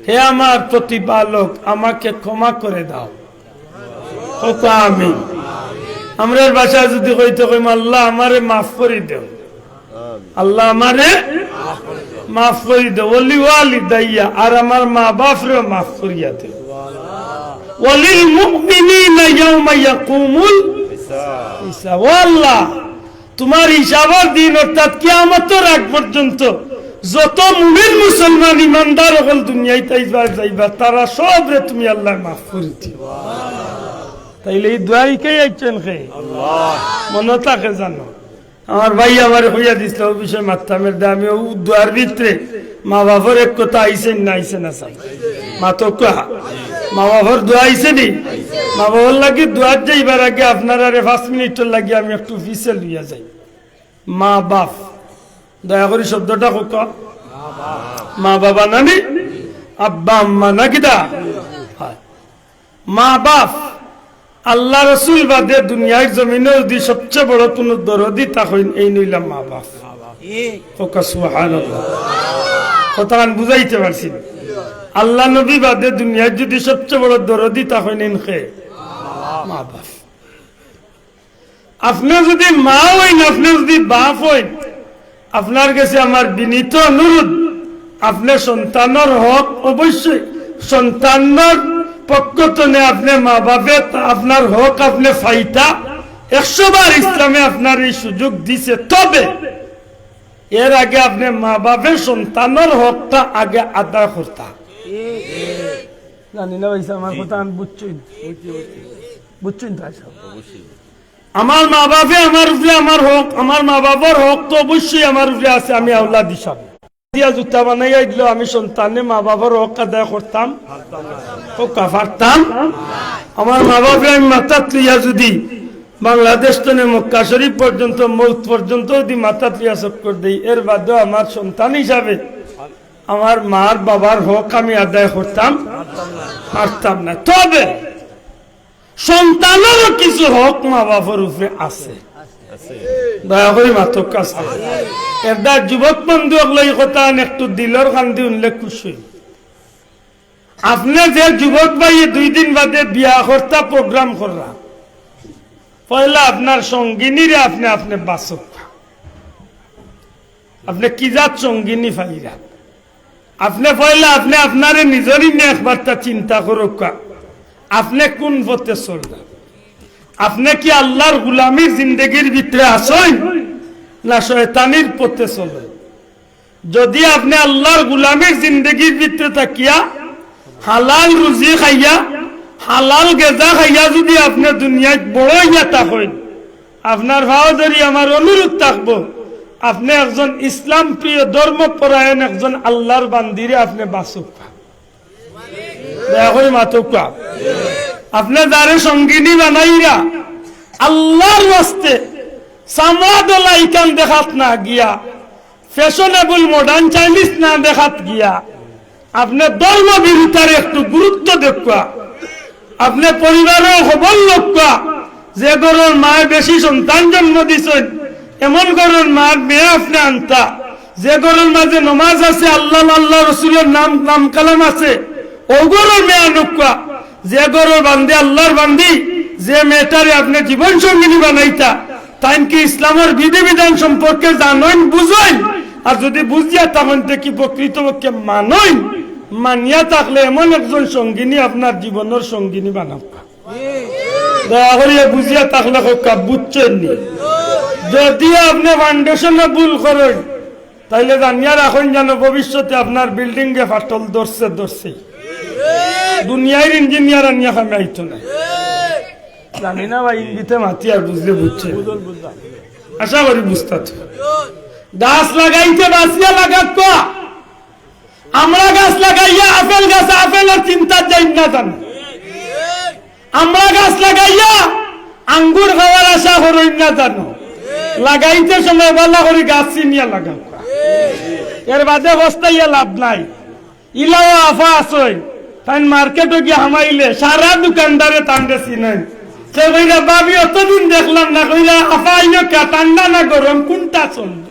হে আমার প্রতিপালক, আমাকে ক্ষমা করে দাও। কউক্কা আমিন। আমরার ভাষায় যদি কইতে কইমু, "আল্লাহ, আমারে মাফ করি দেও।" আল্লাহ, আমারে মাফ করি দেও। "ওয়ালি ওয়ালিদাইয়া", আর আমার মা বাফরেও মাফ করিয়া দেও। "ওয়ালিল মুমিনিনা ইয়াউমা ইয়াকুমুল হিসাব।" ও আল্লাহ, তুমার হিসাবর দিন, অর্থাৎ কিয়ামতর আগ পর্যন্ত যত মুমিন মুসলমান ইমানদার অকল দুনিয়াইত আইবা যাইবা, তারা সবরে তুমি আল্লায় মাফ করি দিও। তাইলে ই দোয়া ইকাই আইছইন কে? মনো থাকে জানো? আমার ভাই আমারে কইয়া দিছলা, ও বিষয়ে মাততাম এর দে আমি ও দোয়ার ভিতরে মা বাফর এক কথা আইছে না, আইছে না সাব? মাতউক্কা। মা বাফর দোয়া আইছে নি? মা বাফর লাগি দোয়াত যাইবার আগে আপনারারে পাঁচ মিনিটর লাগি আমি একটু পিছে লইয়া যাই। মা বাফ, দয়া করি শব্দটা কউক্কা। মা বাবা নানি? আব্বা আম্মা না কিতা? হয়। মা বাফ, আল্লাহ রসুল বাদে দুনিয়ার জমিনো যদি সবচেয়ে বড় কুনু দরদি থাকইন, এইন অইলা মা বাফ। কউক্কা সুবহানাল্লাহ। কথাখান বুঝাইতে পারছি নি? আল্লাহ নবী বাদে দুনিয়ার যদি সবচেয়ে বড় দরদি থাকইন, এইন কে? মা বাফ। আপনে যদি মা অইন, আপনে যদি বাফ অইন, আপনার গেছে আমার বিনীত অনুরোধ, আপনে সন্তানর হক অবশ্যই, সন্তানর পক্ষ তনে আপনে মা বাফে তা-, আপনার হক আপনে পাইতা। একশো বার ইসলামে আপনার এই সুযোগ দিছে, তবে এর আগে আপনে মা বাফে সন্তানর হকটা আগে আদায় করতা। জানি না ভাই, আমার কথা আমি বুঝছইন, বুঝছইন তো? আচ্ছা, আমার মা বাফে আমার উপরে আমার হক, আমার মা বাফর হক তো অবশ্যই আমার উপরে আছে, আমি আওলাদ হিসাবে। দিয়া জুতা বানাইয়া দিল, আমি সন্তানে মা বাফর হক আদায় করতাম? কউক্কা পারতাম? আমার মা বাফরে আমি মাথাত লইয়া যদি বাংলাদেশ তনে মক্কা শরীফ পর্যন্ত, মউত পর্যন্ত যদি মাথাত লইয়া চক্কর দেই, এর বাদেও আমার সন্তান হিসাবে আমার মার বাবার হক আমি আদায় করতাম? পারতাম না। তবে সন্তানরও কিছু হক মা বাফর উপরে আছে। দয়া করি মাতউক্কা। এর দা যুবক বন্ধু অকলে ই কথাখান একটু দিলর কান্দি উনলে খুশি অইন। আপনে যে যুবক ভাইয়ে দুই দিন বাদে বিয়া করতা program কররা, পয়লা আপনার সঙ্গিনীরে আপনে, আপনে বাছউক্কা। আপনে কি জাত সঙ্গিনী পাইরা? আপনে পয়লা আপনে আপনারে নিজর ইনে একবারটা চিন্তা করউক্কা। আপনে কুন পথে চলরা? আপনে কি আল্লার গুলামির জিন্দেগির ভিতরে আছইন, না শয়তানির পথে চলইন? যদি আপনে আল্লার গুলামির জিন্দেগির ভিতরে থাকিয়া হালাল রুজি খাইয়া, হালাল গেজা খাইয়া যদি আপনে দুনিয়াত বড় অইয়া থাকইন, আপনার পাও ধরি আমার অনুরোধ থাকবো, আপনে একজন ইসলাম প্রিয়, ধর্ম পরায়ণ একজন আল্লার বান্দিরে আপনে বাছউক্কা। দয়া করি মাতউক্কা। আপনে যারে সঙ্গিনী বানাইরা, আল্লাহর ওয়াস্তে চামড়া দলা ইখান দেখাত না গিয়া, ফ্যাশনেবল মডার্ন চাইনিজ না দেখাত গিয়া, আপনে ধর্ম বিরুতারে একটু গুরুত্ব দেউক্কা। আপনে পরিবারর খবর লউক্কা, যে ঘরর মায় বেশি সন্তান জন্ম দিছইন, এমন ঘরর মার মেয়ে আপনে আনতা। যে ঘরর মাঝে নমাজ আছে, আল্লাহ, আল্লাহ রসুলর নাম, নাম কালাম আছে, অউ ঘরর মেয়ে আনউক্কা। যে ঘরর বান্দি, আল্লাহর বান্দি, যে মেয়েটারে আপনে জীবন সঙ্গিনী বানাইতা, তাইন কি ইসলামর বিধিবিধান সম্পর্কে জানইন, বুঝইন? আর যুদি বুঝিয়া থাকইন, তে কি প্রকৃতপক্ষে মানইন? মানিয়া থাকলে এমন একজন সঙ্গিনী আপনার জীবনর সঙ্গিনী বানাউক্কা। দয়া করিয়া বুঝিয়া থাকলে কউক্কা, বুঝছইন নি? যুদি আপনে ফাউন্ডেশনে ভুল করইন, তাইলে জানিয়া রাখইন যেন ভবিষ্যতে আপনার বিল্ডিংয়ে ফাটল ধরছে, ধরছে। দুনিয়ার ইঞ্জিনিয়ার আনিয়া কামে আইতো নায়। জানি না ভাই, ইঙ্গিতে মাতি আর বুঝলে বুঝছে। আশা করি বুঝতা তো। গাছ লাগাইতে বাঁচিয়া লাগাউক্কা। আমড়া গাছ লাগাইয়া আপেল গাছ, আপেলর চিন্তা যাইন না জানো। আমড়া গাছ লাগাইয়া আঙ্গুর খাওয়ার আশা করইন না জানো। লাগাইতে সময় ভালা করি গাছ চিনিয়া লাগাউক্কা। এর বাদে পস্তাইয়া লাভ নাই। ইলাও আফা আছইন, তাইন মার্কেটো গিয়া হামাইলে সারা দোকানদারে তানরে চিনইন। সে কইরা, "ভাবি, অতদিন দেখলাম না, কইরা আফা আইও কা, ঠান্ডা না গরম, কুনটা চলবো?"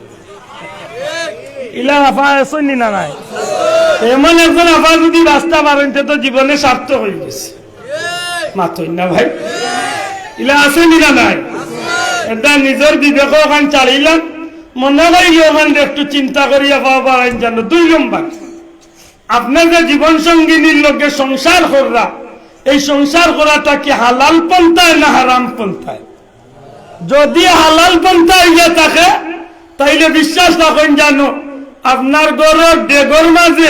ইলা আফা আছইন নি না নাই? এমন একজন আফা যুদি বাঁচতা পারইন, তে তো জীবনে সার্থক অইগেছে। মাতইন না ভাই, ইলা আছইন নি না নাই? এটা নিজর বিবেক অখান চালিলাম, মনে করি অখান একটু চিন্তা করিয়া পাও পারইন জানো। দুই নম্বর, আপনে যে জীবন সঙ্গিনীর লগে সংসার কররা, এই সংসার করাটা কি হালাল পন্থায় না হারাম পন্থায়? যুদি হালাল পন্থা অইয়া থাকে, তাইলে বিশ্বাস রাখইন জানো, আপনার ঘরর ডেগর মাঝে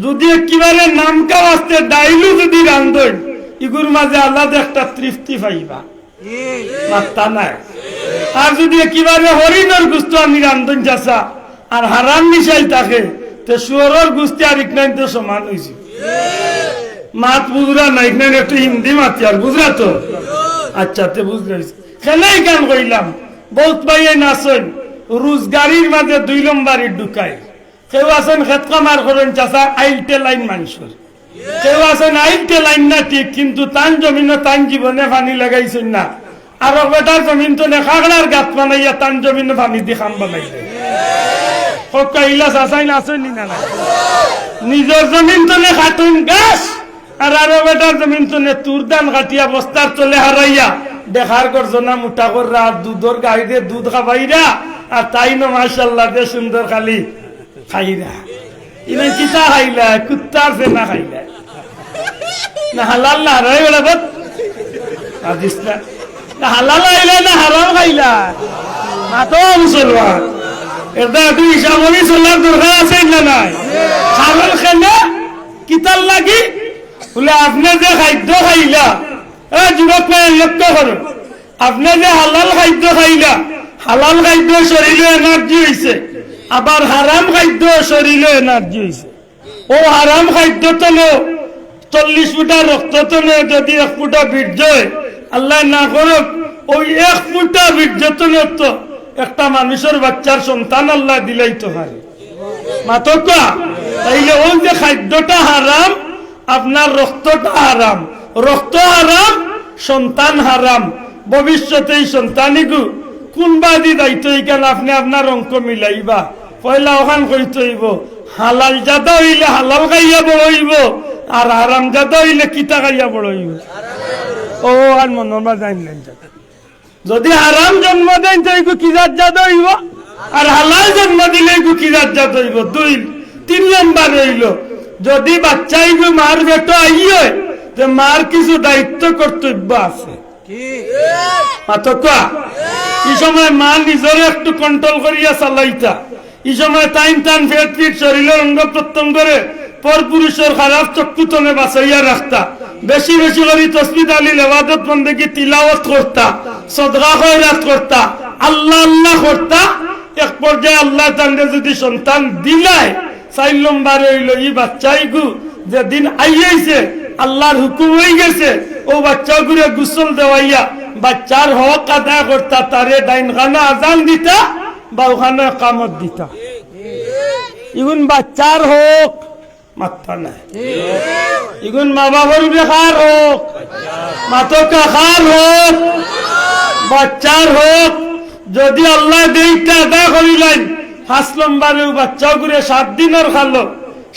যুদি একেবারে নামকা ওয়াস্তে ডাইলও যুদি রান্ধইন, ইগুর মাঝে আলাদা একটা তৃপ্তি পাইবা। মাত্তা নাই। আর যুদি একেবারে হরিণর গুস্ত আনি রান্ধইন চাচা, আর হারাম মিশাইল থাকে, তে শুয়োরর গুস্তে আর ইকনাইন তো সমান অইছে। মাত বুঝরা না, ইকনাইন একটু হিন্দি মাতিয়ার, বুঝরা তো? আচ্ছা, তে বুঝরা অইছে। কেনে ইখান কইলাম, বউত ভাইয়াইন আছইন, রুজগারির মাঝে দুই নম্বরি ঢুকাইন। কেউ আছইন খেত কামার করইন চাচা, আইলটে লাইন মানষর। কেউ আছইন আইলটে লাইন না ঠিক, কিন্তু তান জমিনো তান জীবনে পানি লাগাইছইন না। আরক বেটার জমিন তনে খাগড়ার গাত বানাইয়া তান জমিনো পানি দি খাম বানাইলে। কউক্কা ইলা চাচাইন আছইন নি না নাই? নিজর জমিন তনে খাটইন গাছ, আর আরক বেটার জমিন তনে তুর ধান কাটিয়া বস্তার তলে হারাইয়া, দেখার গর্জনা মুটা কররা, আর দুধর গাইরে দুধ খাবাইরা, আর তাইনও মাশাআল্লাহ যে সুন্দর খালি খাইরা। ইলা কিতা খাইলা? কুত্তার ফেনা খাইলা। না হালাল না হারাম, এগুলা বল। হাদিস না। না হালাল খাইলা না হারাম খাইলা? মাতো মুসলমান। এটা একটু হিসাব করি চলার দরকার আছে না নাই? কারণ কেনে? কিতার লাগি? বলে, আপনে যে খাদ্য খাইলা, এ যুবক ভাই, লক্ষ্য করো, আপনে যে হালাল খাদ্য খাইলা, হালাল খাদ্য শরীলো এনার্জি অইছে, আবার হারাম খাদ্য শরীলো এনার্জি অইছে। অউ হারাম খাদ্য তনে চল্লিশ ফুটা রক্ত তনে যুদি এক ফুটা বীর্য অয়, আল্লায় না করউক, অউ এক ফুটা বীর্য তনে তো একটা মানুষর বাচ্চার সন্তান আল্লায় দিলাইতো পারে। মাতউক্কা, তাইলে অউ যে খাদ্যটা হারাম, আপনার রক্তটা হারাম, রক্ত হারাম, সন্তান হারাম। ভবিষ্যতে ই সন্তানিগু কুনবাদি যাইতো, ইখান আপনে আপনার অঙ্ক মিলাইবা। পয়লা অখান কইতো অইবো, হালাল জাদা অইলে হালাল খাইয়া বড় অইবো, আর হারাম জাদা অইলে কিতা খাইয়া বড় অইবো? অউ অখান মনর মাঝে আইন নাই। যুদি হারাম জন্ম দেইন, তে ইগু কি জাত জাদা অইবো? আর হালাল জন্ম দিলে ইগু কি জাত জাদা অইবো? দুই, তিন নম্বর অইলো, যুদি বাচ্চা ইগু মার পেটো আইয়ে, তে মার কিছু দায়িত্ব কর্তব্য আছে। মাতউক্কা, ই সময় মা নিজরে একটু কন্ট্রোল করিয়া চালাইতা। ই সময় তাইন তান পেট পিঠ শরীলর অঙ্গ প্রত্যঙ্গরে পরপুরুষর খারাপ চক্ষু তনে বাঁচাইয়া রাখতা। বেশি বেশি করি তসবি তাহলিল এবাদত বন্দেগি তিলাওয়াত করতা, সদকা খয়রাত করতা, আল্লাহ আল্লাহ করতা। এক পর্যায়ে আল্লায় তানরে যুদি সন্তান দিলায়, চাইর নম্বরে অইলো ই বাচ্চাইগু যেদিন আইয়াইছে, আল্লার হুকুম অইগেছে, অউ বাচ্চাগুরে গোসল দেওয়াইয়া বাচ্চার হক আদায় করতা, তারে ডাইন কানো আজান দিতা, বাউ কানো একামত দিতা। ইগুন বাচ্চার হক, মাত্তা নাই। ইগুন মা বাবার উপরে কার হক? মাতকা কার হক? বাচ্চার হক। যদি আল্লায় দেইতা আদায় করিলাইন, পাঁচ নম্বরে বাচ্চাগুরে সাত দিনর কালো,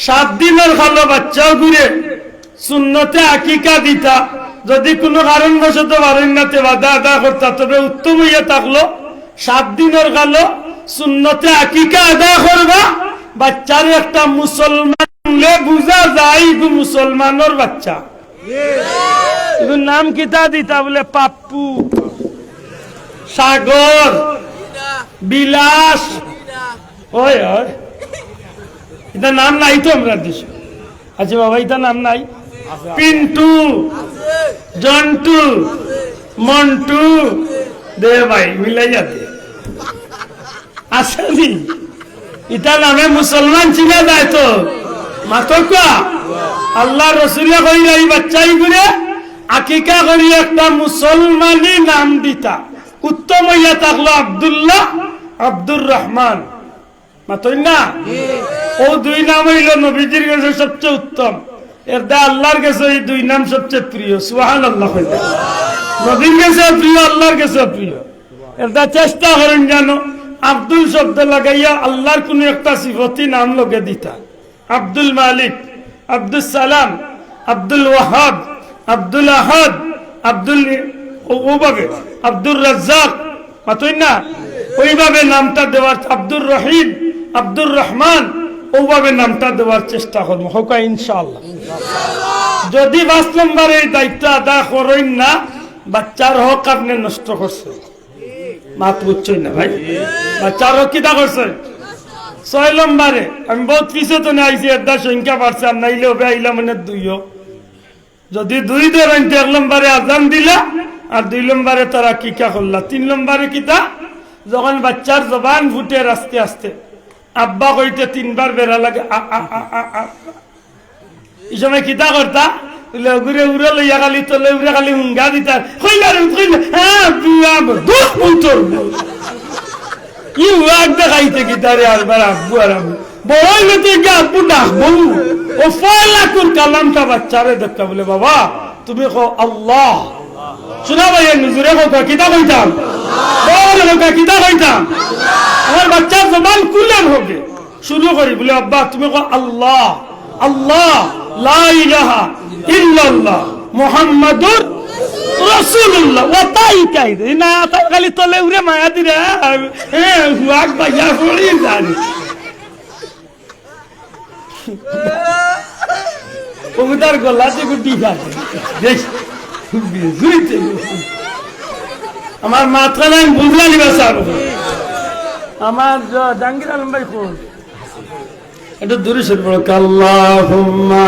সাত দিনর কালো বাচ্চাগুরে সুন্নতে আকিকা দিতা। যদি কুনু কারণবশত পারইন না, তে বাদে আদায় করতা, তবে উত্তম অইয়া থাকলো সাত দিনর কালো সুন্নতে আকিকা আদায় করবা। বাচ্চারে একটা মুসলমান অইলে বুঝা যায়, ইগু মুসলমানর বাচ্চা। ইগুর নাম কিতা দিতা? বুলে পাপ্পু, সাগর, বিলাস। ওই, ওই। ইতা নাম নাই তো আমরার দেশো। আচ্ছা বাবা, ইতা নাম নাই? পিন্টু, জন্টু, মন্টু। দে ভাই, মিলাইয়া দে। আছে নি? ইতা নামে মুসলমান চিনা যায় তো? মাতকা। আল্লার রসুলে কইরা ই বাচ্চাইগুরে আকিকা করি একটা মুসলমানি নাম দিতা। উত্তম অইয়া থাকলো আব্দুল্লাহ, আব্দুর রহমান। মাতইন না? অউ দুই নাম অইলো নবীজির গেছে সবচে উত্তম। এরদায় আল্লার গেছে ই দুই নাম সবচে প্রিয়। সুবহানাল্লাহ কইলা। নবীর গেছে প্রিয়, আল্লার গেছে প্রিয়। এরদায় চেষ্টা করইন যেন আব্দুল শব্দ লাগাইয়া আল্লার কুনু একটা সিফতি নাম লগে দিতা। আব্দুল মালিক, আব্দুস সালাম, আব্দুল ওয়াহাব, আব্দুল আহাদ, আব্দুল, অউ, অউভাবে, আব্দুর রাজ্জাক, মাতইন না? অউভাবে নামটা দেওয়ার, আব্দুর রহিম, আব্দুর রহমান, অউভাবে নামটা দেওয়ার চেষ্টা করমু। কউক্কা ইনশাআল্লাহ। যদি পাঁচ নম্বরে ই দায়িত্ব আদায় করইন না, বাচ্চার হক আপনে নষ্ট করছইন। মাত বুঝছইন না ভাই? বাচ্চার হক কিতা করছইন? ছয় নম্বরে, আমি বউত পিছে তো আইছি, এরদায় সংখ্যা বাড়ছে, আর নাইলে অবে আইলাম মানে দুইও। যদি দুই ধরইন তে এক নম্বরে আজান দিলা, আর দুই নম্বরে তার আকিকা করলা। তিন নম্বরে কিতা? যখন বাচ্চার জবান ফুটের আস্তে আস্তে, আব্বা কইতে তিনবার বেড়া লাগে, আ, আ, আ, আ, আ। ই সময় কিতা করতা? বুলে, ঘুরে উড়ে লইয়া খালি তলে উড়ে খালি হুঙ্গা দিতা। কইলা রে, কইলা, হ্যাঁ, বুয়া, দুখ মুতর। ই ওয়াক দেখাইতে কিতা রে, আরবার আব্বু আর আম্মু। বড় অইলে তো ইগু আব্বু ডাকবো। অউ ফয়লাকুর কালামটা বাচ্চারে দেখতা বুলে, বাবা, তুমি কও আল্লাহ। শুনা ভাই, এই হুজুরে কউক্কা, কিতা কইতাম? বড় কউক্কা, কিতা কইতাম? আমার বাচ্চার জবান খুলে হবে। শুরু করি, বুলে, আব্বা, তুমি কও আল্লাহ, আল্লাহ, লা ইলাহা ইল্লাল্লাহ, মুহাম্মাদুর রাসূলুল্লাহ। অউ তাই কাই রে, না, তাই খালি তলে উড়ে মায়া দিরা। এ, হুয়াক বাইয়া পড়ি জানি। অউ তার গলা দিয়া গুটি খায়। দেখ, বিজুইতে। আমার মাতখান আমি বুঝলাম নি বা সাব। আমার জ-, জাহাঙ্গীর আলম ভাই কই? একটু দূরে সরে পড়ো। আল্লাহুম্মা।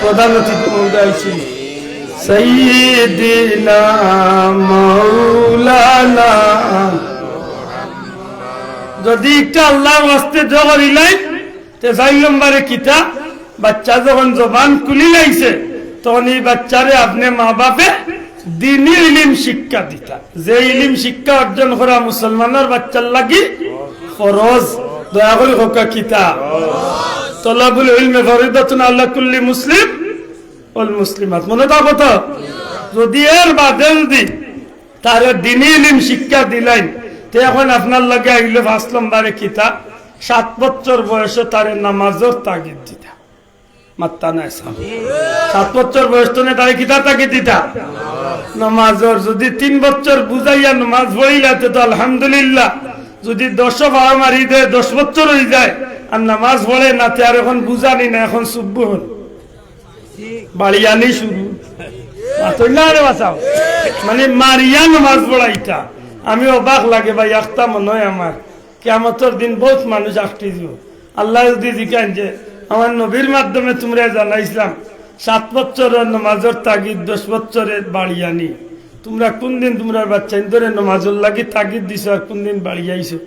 প্রধান অতিথি মহোদয় আইছেন। সাইয়্যিদিনা মাওলানা। যদি একটা আল্লাহর ওয়াস্তে দোয়া করিলাই, তে চাইর নম্বরে কিতা? বাচ্চা যখন জবান খুলি লাইছে, তখন ই বাচ্চারে আপনে মা বাপে দ্বীনি ইলিম শিক্ষা দিতা। যে ইলিম শিক্ষা অর্জন করা মুসলমানর বাচ্চার লাগি ফরজ। দয়া করি কউক্কা কিতা? তলাবুল ইলমি ফরিদাতুন আলা কুল্লি মুসলিম ওয়াল মুসলিমাত। মনো থাকবো তো? যদি এর বাদে যদি তারে দ্বীনি ইলিম শিক্ষা দিলাইন, তে এখন আপনার লগে আইলো পাঁচ নম্বরে কিতা? সাত বছর বয়সে তারে নামাজর তাগিদ দিতা। মাত্তা নাই সাব। সাত বছর বয়স তনে তারে কিতা তাগিদ দিতা? নামাজর। যদি তিন বছর বুঝাইয়া নামাজ পড়িলা, তে তো আলহামদুলিল্লাহ। যদি দশও পাড়া মারি দেয়, দশ বছর অইযায়, আর নামাজ পড়ে না, তে আর এখন বুঝানি না, এখন সুব্বু হন। বাড়িয়ানি শুরু। মাতইন না রে বাঁচাও। মানে মারিয়া নামাজ পড়াইতা। আমি অবাক লাগে ভাই, আখতা মনো অয় আমার। কিয়ামতর দিন বউত মানুষ আখটি দিবো। আল্লায় যদি জিকাইন যে, আমার নবীর মাধ্যমে তুমরারে জানাইছলাম, সাত বছরর নামাজর তাগিদ, দশ বছরর বাড়িয়ানি। তুমরা কুনদিন তুমরার বাচ্চাইন্তরে নামাজর লাগি তাগিদ দিছো আর কুনদিন বাড়িয়াইছো?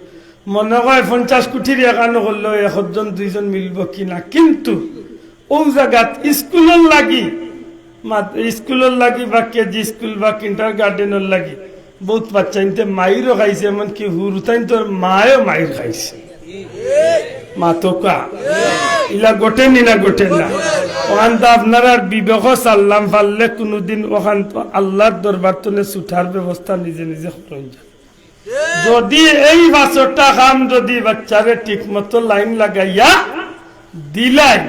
মনে কয় পঞ্চাশ কোটির এখানো করলেও একজন দুইজন মিলবো কিনা, কিন্তু অউ জাগাত স্কুলর লাগি, মাত-, স্কুলর লাগি বা কেজি স্কুল বা কিন্ডারগার্ডেনর লাগি বউত বাচ্চাইন্তে মাইরও খাইছে, এমনকি হুরুতাইন্তর মায়ও মাইর খাইছে। মাতউক্কা, ইলা ঘটেনি না ঘটে না? অখানতা আপনারার বিবেকও চাইলাম, পারলে কুনুদিন অখানতা আল্লার দরবার তনে ছুটার ব্যবস্থা নিজে নিজে করইন যান। যদি এই পাঁচটা কাম যদি বাচ্চারে ঠিকমতো লাইন লাগাইয়া দিলাইন,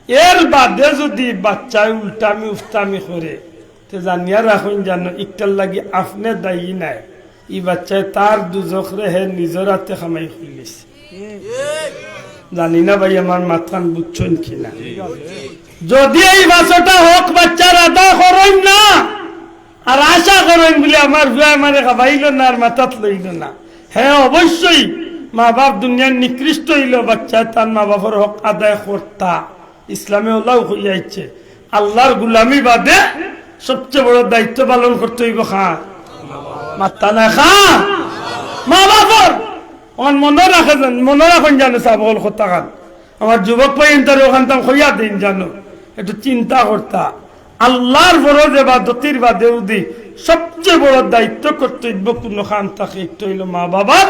এর বাদে যদি বাচ্চায় উল্টামি উফতামি করে, তে জানিয়া রাখইন জানো, ইকটার লাগি আপনে দায়ী নায়। ই বাচ্চায় তার দুজখরে হে নিজর আতে কামাই করিলিছে। জানি না ভাই, আমার মাতখান বুঝছইন কিনা। যদি এই পাঁচটা হক বাচ্চার আদায় করইন না, আর আশা করইন বুলে আমার পুয়ায় আমারে খাবাইলো না আর মাথাত লইলো না, হে অবশ্যই মা বাপ দুনিয়ার নিকৃষ্ট অইলো, বাচ্চায় তার মা বাপর হক আদায় করতা। ইসলামে অলাউ কইয়া আইছে, আল্লার গুলামি বাদে সবচেয়ে বড় দায়িত্ব পালন করতে অইবো কার? মাতরা না কার? মা বাপর। অখন মনো রাখইন জানো, মনো রাখইন জানো সাব অকল কথাখান। আমার যুবক ভাইয়াইন্তরে অখানতা কইয়া দেইন জানো, একটু চিন্তা করতা। আল্লার ফরজ এবাদতির বাদে যদি সবচেয়ে বড় দায়িত্ব কর্তব্য কুনু কাম থাকে, একটা অইলো মা বাবার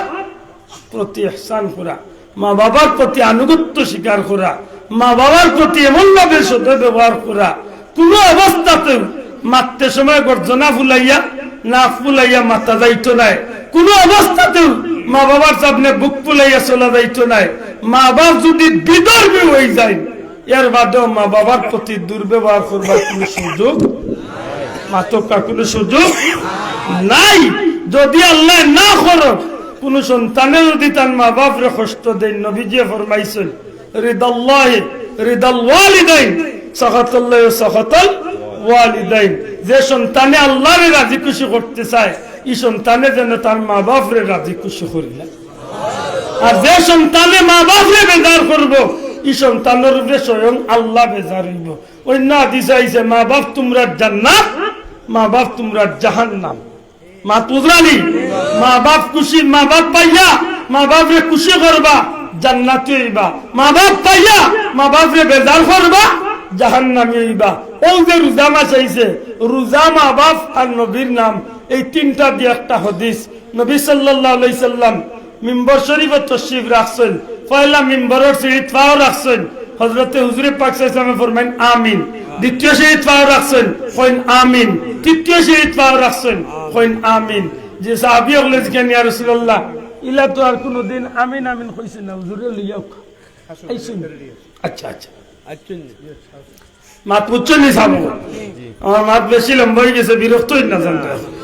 প্রতি ইহসান করা, মা বাবার প্রতি আনুগত্য স্বীকার করা, মা বাবার প্রতি এমনভাবে সদ্ব্যবহার করা, কুনু অবস্থাতেও মাততে সময় গর্দনা ফুলাইয়া, নাক ফুলাইয়া মাতা যাইতো নায়। কুনু অবস্থাতেও মা বাবার সামনে বুক ফুলাইয়া চলা যাইতো নায়। মা বাপ যদি বিধর্মী অইযাইন, এর বাদেও মা বাবার প্রতি দুর্ব্যবহার করবার কুনু সুযোগ, মাতউক্কা, কুনু সুযোগ নাই। যদি আল্লায় না করউক, কুনু সন্তানে যদি তার মা বাপরে কষ্ট দেইন, নবীজিয়ে ফরমাইছইন, রিদাল্লাহি রিদাল ওয়ালিদাইন, সাখাতাল্লাহি সাখাতাল ওয়ালিদাইন। যে সন্তানে আল্লারে রাজি খুশি করতে চায়, ই সন্তানে যেন তার মা বাপরে রাজি খুশি করিলায়। আর যে সন্তানে মা বাপরে বেজার করবো, ই সন্তানর উপরে স্বয়ং আল্লা বেজার অইবো। অইন্য হাদিসো আইছে, "মা বাপ তুমরার জান্নাত, মা বাপ তুমরার জাহান্নাম।" মাত বুঝরানি? মা বাপ খুশি, মা বাপ পাইয়া, মা বাপরে খুশি করবা, জান্নাতি অইবা। মা বাপ পাইয়া, মা বাপরে বেজার করবা, জাহান্নামি অইবা। অউ যে রোজা মাস আইছে, রোজা মা বাপ আর নবীর নাম, এই তিনটা দিয়া একটা হাদিস। নবী সাল্লাল্লাহু আলাইহি সাল্লাম মিম্বর শরীফো তশরিফ রাখছইন, পয়লা মিম্বরর সিঁড়িত পাও রাখছইন, হজরতে হুজুরে পাক সাল্লাল্লাহু আলাইহি ওয়াসাল্লামে ফরমাইন, "আমিন।" দ্বিতীয় সিঁড়িত পাও রাখছইন, কইন, "আমিন।" তৃতীয় সিঁড়িত পাও রাখছইন, কইন, "আমিন।" যে সাহাবী অকলে জিকাইন, "ইয়া রাসূলুল্লাহ, ইলা তো আর কুনুদিন আমিন আমিন কইছে না, হুজুরে লইয়া আউক্কা।" আইছইন? আচ্ছা, আচ্ছা। মাত বুঝছইন নি সাব? আমার মাত বেশি লম্বা অইগেছে, বিরক্ত অইন না জানতে।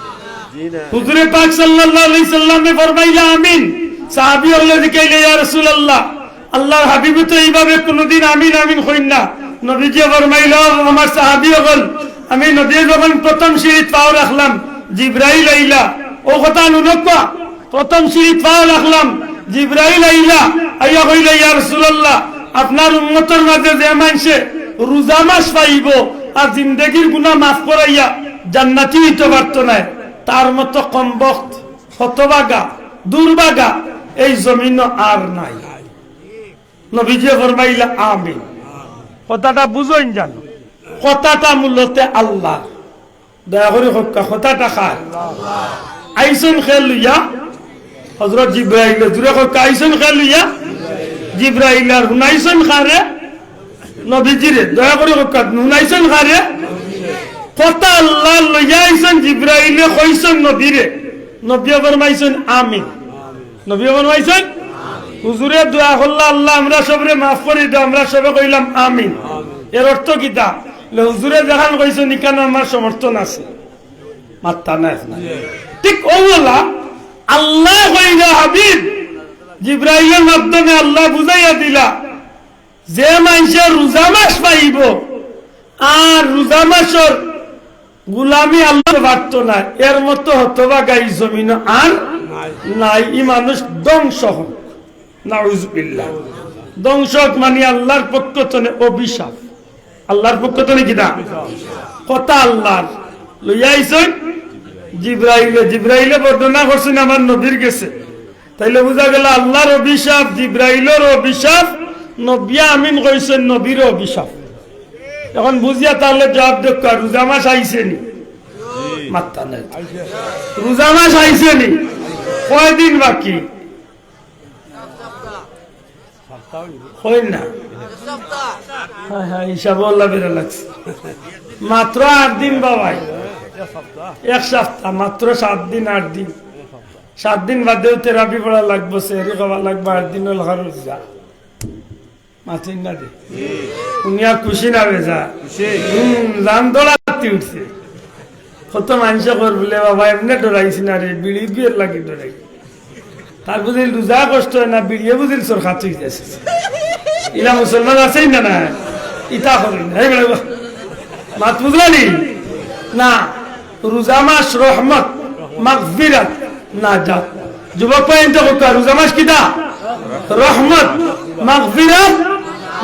হুজুরে পাক সাল্লাল্লাহু আলাইহি সাল্লামে ফরমাইলা, "আমিন।" সাহাবী অকলে জিকাইলা, "ইয়া রাসূলুল্লাহ, আল্লার হাবিবে তো এইভাবে কুনুদিন আমিন আমিন কইন না।" নবীজিয়ে ফরমাইলা, "ও আমার সাহাবী অকল, আমি নবীয়ে যখন প্রথম সিঁড়িত পাও রাখলাম, জিব্রাইল আইলা।" অউ কথা হুনউক্কা। প্রথম সিঁড়িত পাও রাখলাম, জিব্রাইল আইলা, আইয়া কইলা, "ইয়া রাসূলুল্লাহ, আপনার উম্মতর মাঝে যে মানষে রোজা মাস পাইবো আর জিন্দেগির গুনা মাফ করাইয়া জান্নাতি অইতো পারতো নায়, তার মতো কমবখত, হতভাগা, দুর্ভাগা এই জমিনো আর নাই।" নবীজিয়ে ফরমাইলা, "আমিন।" কথাটা বুঝইন জানো, কথাটা মূলত আল্লার। দয়া করি কউক্কা, কথাটা কার? আইছইন কে লইয়া? হজরত জিব্রাইলে। জুরে কউক্কা, আইছইন কে লইয়া? জিব্রাইলে। আর হুনাইছইন কারে? নবীজিরে। দয়া করি কউক্কা, হুনাইছইন কারে? কথা আল্লার, লইয়া আইছইন জিব্রাইলে, কইছইন নবীরে। নবীয়ে ফরমাইছইন, "আমিন।" নবীয়ে ফরমাইছইন, হুজুরে দোয়া করলা, "আল্লাহ, আমরা সবরে মাফ করি দেও।" আমরা সবে কইলাম, "আমিন।" এর অর্থ কিতা? বলে, "হুজুরে যেখান কইছইন, ইখানো আমার সমর্থন আছে।" মাত্তা নাই না। ঠিক অউলা আল্লায় কইরা হাবিব, জিব্রাইলর মাধ্যমে আল্লায় বুঝাইয়া দিলা, যে মানষে রোজা মাস পাইবো, আর রোজা মাসর গুলামি আল্লায় পারতো না, এর মতো হতভাগা ই জমিনো আর নাই। ই মানুষ ধ্বংস হউক। নাউজুবিল্লাহ। ধ্বংস হউক মানি আল্লার পক্ষ তনে অভিশাপ। আল্লার পক্ষ তনে কিতা? কথা আল্লার। লইয়া আইছইন জিব্রাইলে। জিব্রাইলে বর্ণনা করছইন আমার নবীর গেছে। তাইলে বুঝা গেল আল্লাহর অভিশাপ, জিব্রাইলর অভিশাপ, নবী আমিন কইছেন নবীর অভিশাপ। এখন বুঝিয়া তাহলে জবাব দেখ, রোজা মাস আইছে নি? মাত্তা নাই। রোজা মাস আইছে নি? কয়দিন বাকি? কই না? হ্যাঁ, হ্যাঁ, হিসাব আল্লাহ বেড়া লাগছে। মাত্র আট দিন বাবাই, এক সপ্তাহ, মাত্র সাত দিন, আট দিন। সাত দিন বাদেও তেরাবি পড়া লাগবো, সেহরি খাওয়া লাগবো, আট দিন হল রোজা। মাতইন না দে। উনি আর খুশি না বেজা? হুম, জান দৌড়াতে উঠছে। কত মানুষে কর বলে, "বাবা, এমনে ডরাইছি না রে, বিড়ি বিয়ের লাগি ডরাই।" তার বুঝিল রোজা কষ্ট হয় না, বিড়িয়ে বুঝিল সরকার তুই যাচ্ছে। ইলা মুসলমান আছেই না, না? ইতা করি না। এই বেটা, মাত বুঝলানি? না, রোজা মাস রহমত, মাগফিরাত, নাজাত। যুবক ভাই, এনতে কইতা, রোজা মাস কিতা? রহমত, মাগফিরাত,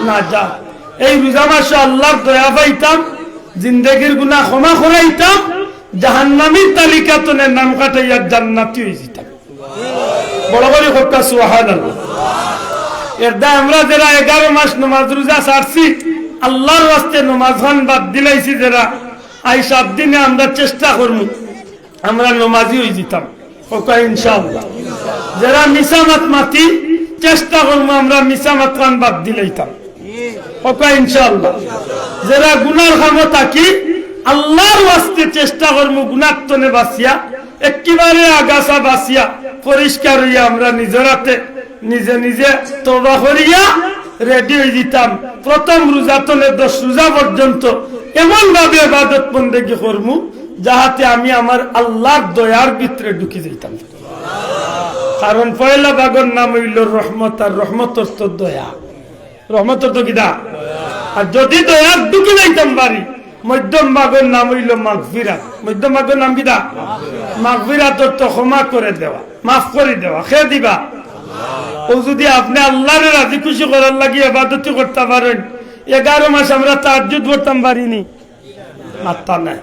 নাজাত। এই রোজা মাসে আল্লাহর দয়া পাইতাম, জিন্দেগির গুনাহ ক্ষমা করাইতাম, জাহান্নামীর তালিকা তনে নাম কাটাইয়া জান্নাতি হয়ে যেতাম। বড় করি কউক্কা সুবহানাল্লাহ। এর দায় আমরা যেরা এগারো মাস নমাজ রোজা ছাড়ছি, আল্লাহর ওয়াস্তে নমাজ খান বাদ দিলাইছি যেরা, আই সাত দিনে আমরা চেষ্টা করমু আমরা নমাজি হয়ে যেতাম। কউক্কা ইনশাআল্লাহ। যেরা মিছা মাত মাতি, চেষ্টা করমু আমরা মিছা মাত খান বাদ দিলাইতাম। কউক্কা ইনশাআল্লাহ। যেরা গুনার কামো থাকি, আল্লাহর ওয়াস্তে চেষ্টা করমু গুনার তনে বাঁচিয়া, একেবারে আগাছা বাঁচিয়া, পরিষ্কার হইয়া আমরা নিজর হাতে নিজে নিজে তওবা করিয়া রেডি হয়ে দিতাম। প্রথম রোজা তনে দশ রোজা পর্যন্ত এমন ভাবে ইবাদত বন্দেগি করমু, যাহাতে আমি আমার আল্লাহর দয়ার ভিতরে ঢুকি যাইতাম। কারণ পয়লা ভাগর নাম হইল রহমত, আর রহমত অর্থ দয়া। রহমত অর্থ কিতা? আর যদি দয়াত ঢুকি যাইতাম পারি, মধ্যম ভাগর নাম হইল মাগফিরাত। মধ্যম ভাগর নাম কিতা? মাগফিরাত অর্থ ক্ষমা করে দেওয়া, মাফ করে দেওয়া। কে দিবা? ও যদি আপনি আল্লাহরে রাজি খুশি করার লাগি ইবাদতি করতে পারেন, এগারো মাস আমরা তাহাজ্জুদ পড়তাম পারিনি, মাত্তা নাই।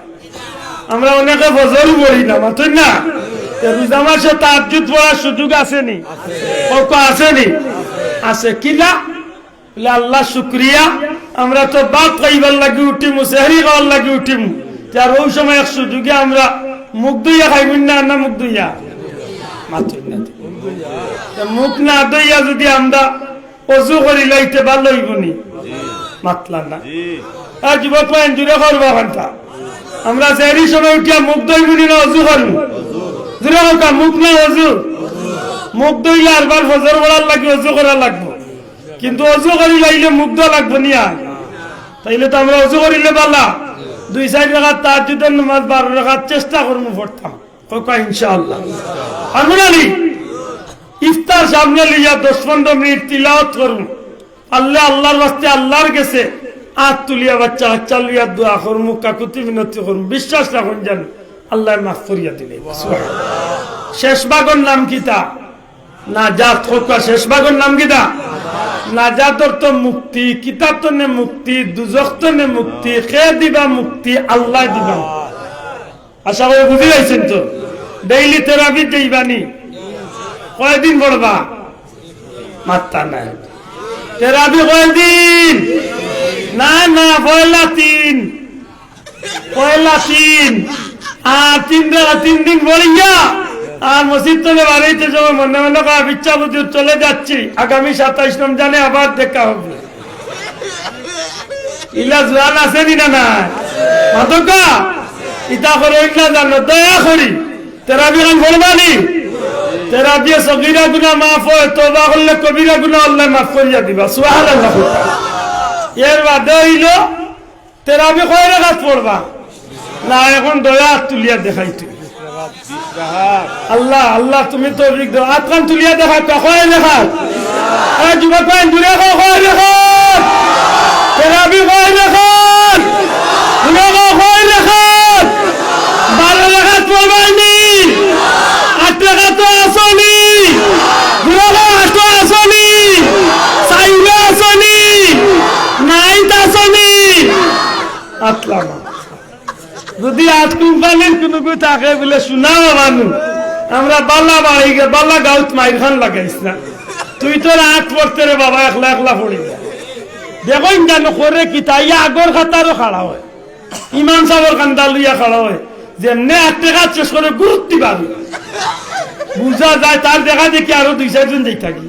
আমরা অনেকে ফজর পড়ি না, মাতইন না। এ রোজা মাসে তাহাজ্জুদ পড়ার সুযোগ আছেনি? কউক্কা আছেনি? আছে। কিলা? বলে, "আল্লাহ শুক্রিয়া, আমরা তো ভাত খাইবার লাগি উঠিমু, সেহরি খাওয়ার লাগি উঠিমু।" তে আর ওই সময় এক সুযোগে আমরা মুখ ধুইয়া খাইমু না, না মুখ ধুইয়া? মাতইন না। তে মুখ না ধুইয়া যদি আমরা অজু করি লাইতে ভালো হইব নি? মাতলা না। আর যুবক ভাই, জুরে করবা ঘন্টা। আমরা সেহরি সময় উঠিয়া মুখ ধুইমু নি না অজু করমু? জুরে কউক্কা, মুখ না অজু? মুখ ধুইলে আরবার ফজর পড়ার লাগি অজু করা লাগবো। কিন্তু অজু করি লাইলে মুখ ধোয়া লাগবো নি আর? তাইলে তো আমরা অজু করিলে বালা, দুই চাইর রাকাত তাহাজ্জুদের নামাজ বারো রাকাত চেষ্টা করমু পড়তাম। কউক্কা ইনশাআল্লাহ। পারমু না নি? ইফতার সামনে লইয়া দশ পনেরো মিনিট তিলাওয়াত করমু। আল্লাহ, আল্লাহর ওয়াস্তে আল্লাহর গেছে আত তুলিয়া বাচ্চা কাচ্চা লইয়া দোয়া করমু, কাকুতি মিনতি করমু। বিশ্বাস রাখইন যেন আল্লাহ মাফ করিয়া দিলে। শেষ ভাগর নাম কিতা? নাজাত। কউক্কা, শেষ ভাগর নাম কিতা? নাজাত অর্থ মুক্তি। কিতা তনে মুক্তি? দুজখ তনে মুক্তি। কে দিবা মুক্তি? আল্লাহ দিবা। আশা করি বুঝি পাইছেন তো। ডেইলি তেরাবি যাইবানি? কয়দিন পড়বা? মাত্তা নাই। তেরাবি কয়দিন? না, না, পয়লা তিন। পয়লা তিন, আর তিন রা-, তিন দিন পড়িয়া, আর মসজিদ তনে বাড়িতে যাওয়া মনে মনে কয়, "আচ্ছা হুজুর, চলে যাচ্ছি, আগামী সাতাইশ রমজানে আবার দেখা হবে।" ইলা জুয়ান আছেনি না নাই? মাতউক্কা, ইতা করইন না জানো, দয়া করি। তেরাবি খান পড়বানি? তেরাবিয়ে সগিরা গুনা মাফ হয়, তওবা করলে কবিরা গুনা আল্লাহ মাফ করিয়া দিবা। সুবহানাল্লাহ। এর বাদে হইল তেরাবি কয় রাকাত পড়বা? না, এখন দয়া আত তুলিয়া দেখাইতো। আল্লাহ, আল্লাহ, তুমি তৌফিক দাও। আত খান তুলিয়া দেখাইতো, কয় রাকাত? আরে যুবক ভাই, জুরে কও, কয় রাকাত? তেরাবি কয় রাকাত? জুরে কও, কয় রাকাত? বারো রাকাত পড়বায়নি? আট রাকাত তো আছনি? জুরে কও, আট আছনি? চাইরো আছনি? নাইত আছনি? আতলামা। যদি আত কোম্পানির কুনুগু থাকে বুলে, শুনাও মানু, আমরা বালা বাড়ি গে-, বালা গাউত মাইর খান লাগাইস না। তুই তোর আত পড়তে রে বাবা, একলা একলা পড়ি যা। দেখইন জানো করে কিতা, ইয়া আগর কাতারো খাড়া অয়, ইমাম সাবর কান্দা লইয়া খাড়া অয়, যেমনে আট টেকাত শেষ করে গুরুত্তি বাড়ি। বুঝা যায় তার দেখা দেখি আরো দুই চাইরজন যাইতা কি,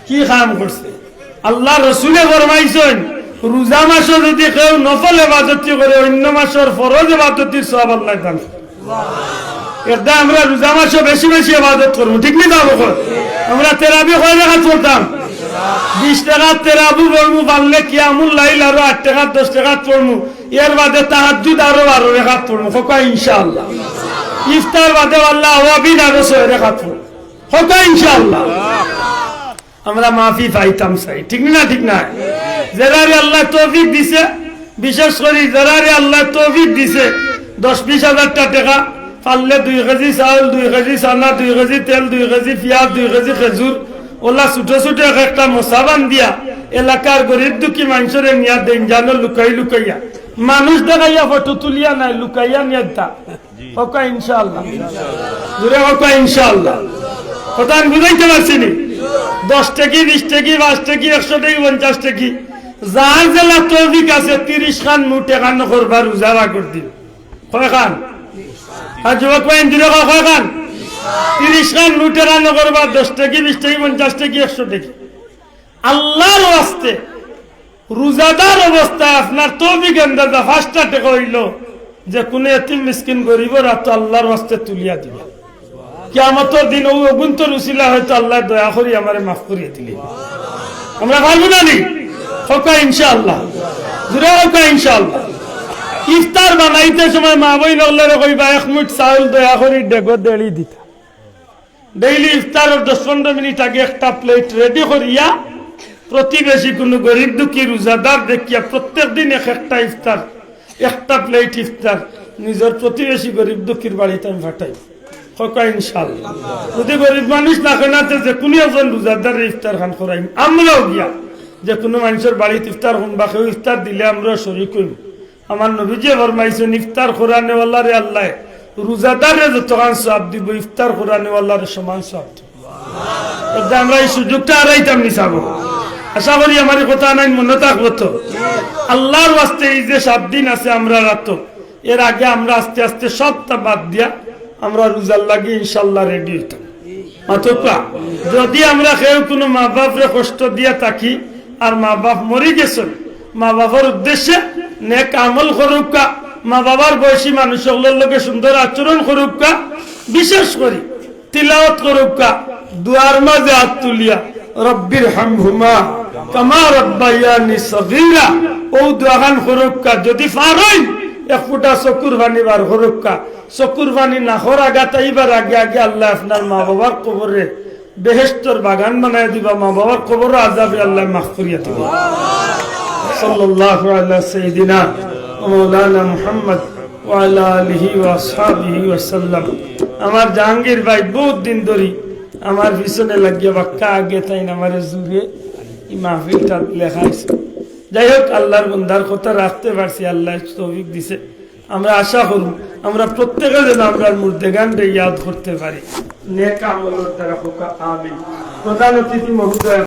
কি কাম করছে। আল্লার রসুলে ফরমাইছইন, রোজা মাসো যদি কেউ নফল এবাদতি করে, অইন্য মাসর ফরজ এবাদতির সওয়াব আল্লায় দান করে। এরদায় আমরা রোজা মাসো বেশি বেশি এবাদত করমু, ঠিক নি? যাবো কর। আমরা তেরাবি কয় রেকাত পড়তাম? বিশ রেকাত তেরাবি পড়মু, পারলে কিয়ামুল লাইল আরো আট রেকাত, দশ রেকাত পড়মু। এর বাদে তাহাজ্জুদ আরো বারো রেকাত পড়মু, কউক্কা ইনশাআল্লাহ। ইফতার বাদে আল্লাহ আওয়াবিন আরো ছয় রেকাত পড়মু, কউক্কা ইনশাআল্লাহ। আমরা মাফি পাইতাম চাই, ঠিক না? ঠিক না? যেরারে আল্লায় তৌফিক দিছে, বিশেষ করি যেরারে আল্লায় তৌফিক দিছে, দশ বিশ হাজারটা টেকা, পারলে দুই কেজি চাউল, দুই কেজি চানা, দুই কেজি তেল, দুই কেজি পিয়াজ, দুই কেজি খেজুর, অলা ছোট ছোট এক একটা মশা বান্ধিয়া এলাকার গরিব দুঃখী মানষরে নিয়া দেইন জানো, লুকাই লুকাইয়া। মানুষ দেখাইয়া ফটো তুলিয়া নায়, লুকাইয়া নিয়া দিতা। কউক্কা ইনশাআল্লাহ। জোরে কউক্কা ইনশাআল্লাহ। কথা আমি বুঝাইতে পারছি নি? দশ টেকি, বিশ টেকি, পাঁচ টেকি, একশো টেকি, পঞ্চাশ টেকি, যার যেলা তৌফিক আছে, তিরিশ খান নোট এখান করবা রোজার আগর দিন। কয় খান? আর যুবক ভাই, জোরে কও, কয় খান? তিরিশ খান নোট এখান করবা, দশ টেকি, বিশ টেকি, পঞ্চাশ টেকি, একশো টেকি। আল্লার ওয়াস্তে রোজাদার অবস্থায় আপনার তৌফিক আন্দাজা পাঁচটা টেকা অইলো, যে কুনু এতিম মিসকিন গরিবর আতো আল্লার ওয়াস্তে তুলিয়া দিবা। কিয়ামতর দিন অউ অগুন্তর উসিলা হয়তো আল্লায় দয়া করি আমারে মাফ করিয়া দিলে। আমরা পারমু না নি? কউক্কা ইনশাআল্লাহ। জোরে কউক্কা ইনশাআল্লাহ। ইফতার বানাইতে সময় মা বইন অকলরে কইবা, এক মুইট চাউল দয়া করি ডেগো দেড়ি দিতা। ডেইলি ইফতারর দশ পনরো মিনিট আগে একটা প্লেট রেডি করিয়া প্রতিবেশী কুনু গরিব দুঃখী রোজাদার দেখিয়া প্রত্যেক দিন এক একটা ইফতার, একটা প্লেট ইফতার নিজর প্রতিবেশী গরিব দুঃখীর বাড়িত আমি পাঠাই। কউক্কা ইনশাআল্লাহ। যদি গরিব মানুষ থাকে না, তে যে কুনু একজন রোজাদাররে ইফতার খান করাইমু। আমরাও গিয়া যে কুনু মানষর বাড়িত ইফতার করমু বা কেউ ইফতার দিলে আমরাও শরিক অইমু। আমার নবীজিয়ে ফরমাইছইন, ইফতার করানেওয়ালারে আল্লায় রোজাদাররে যতখান সওয়াব দিবো, ইফতার করানেওয়ালারে সমান সওয়াব দিবো। এরদায় আমরা ই সুযোগটা হারাইতাম নি চাবো। আশা করি আমার ই কথা নাইন মনো থাকবো তো। আল্লার ওয়াস্তে ই যে সাত দিন আছে আমরার আতো, এর আগে আমরা আস্তে আস্তে সবটা বাদ দিয়া আমরা রোজার লাগি ইনশাআল্লাহ রেডি অইতাম। মাতউক্কা, যদি আমরা কেউ কুনু মা বাপরে কষ্ট দিয়া থাকি, আর মা বাপ মরি গেছইন, মা বাপর উদ্দেশ্যে নেক আমল করউক্কা, মা বাবার বয়সী মানুষ অকলর লগে সুন্দর আচরণ করউক্কা, বিশেষ করি তিলাওয়াত করউক্কা, দোয়ার মাঝে আত তুলিয়া, "রব্বির হামহুমা কামা রব্বায়ানি সগীরা", অউ দোয়াখান করউক্কা। যদি পারইন, এক ফুটা চকুর পানি বার করউক্কা। চকুর পানি নাকর আগাত আইবার আগে আগে আল্লায় আপনার মা বাবার কবররে বেহেশতর বাগান বানাইয়া দিবা, মা বাবার কবরর আজাবে আল্লায় মাফ করিয়া দিবা। সাল্লাল্লাহু আলা সাইয়্যিদিনা ওয়া মাওলানা মুহাম্মদ ওয়া আলা আলিহি ওয়া আসহাবিহি ওয়া সাল্লাম। আমার জাহাঙ্গীর ভাই বউত দিন ধরি আমার পিছনে লাগিয়া বাক্কা আগে তাইন আমারে জুড়ে ই মাহফিলটা লেখাইছে। যাই হোক, আল্লার বন্দার কথা রাখতে পারছি, আল্লায় তৌফিক দিছে। আমরা আশা করমু আমরা প্রত্যেকে যেন আমরার মুর্দেগানরে ইয়াদ করতে পারি নেক আমলর দ্বারা। কউক্কা আমিন। প্রধান অতিথি মহোদয়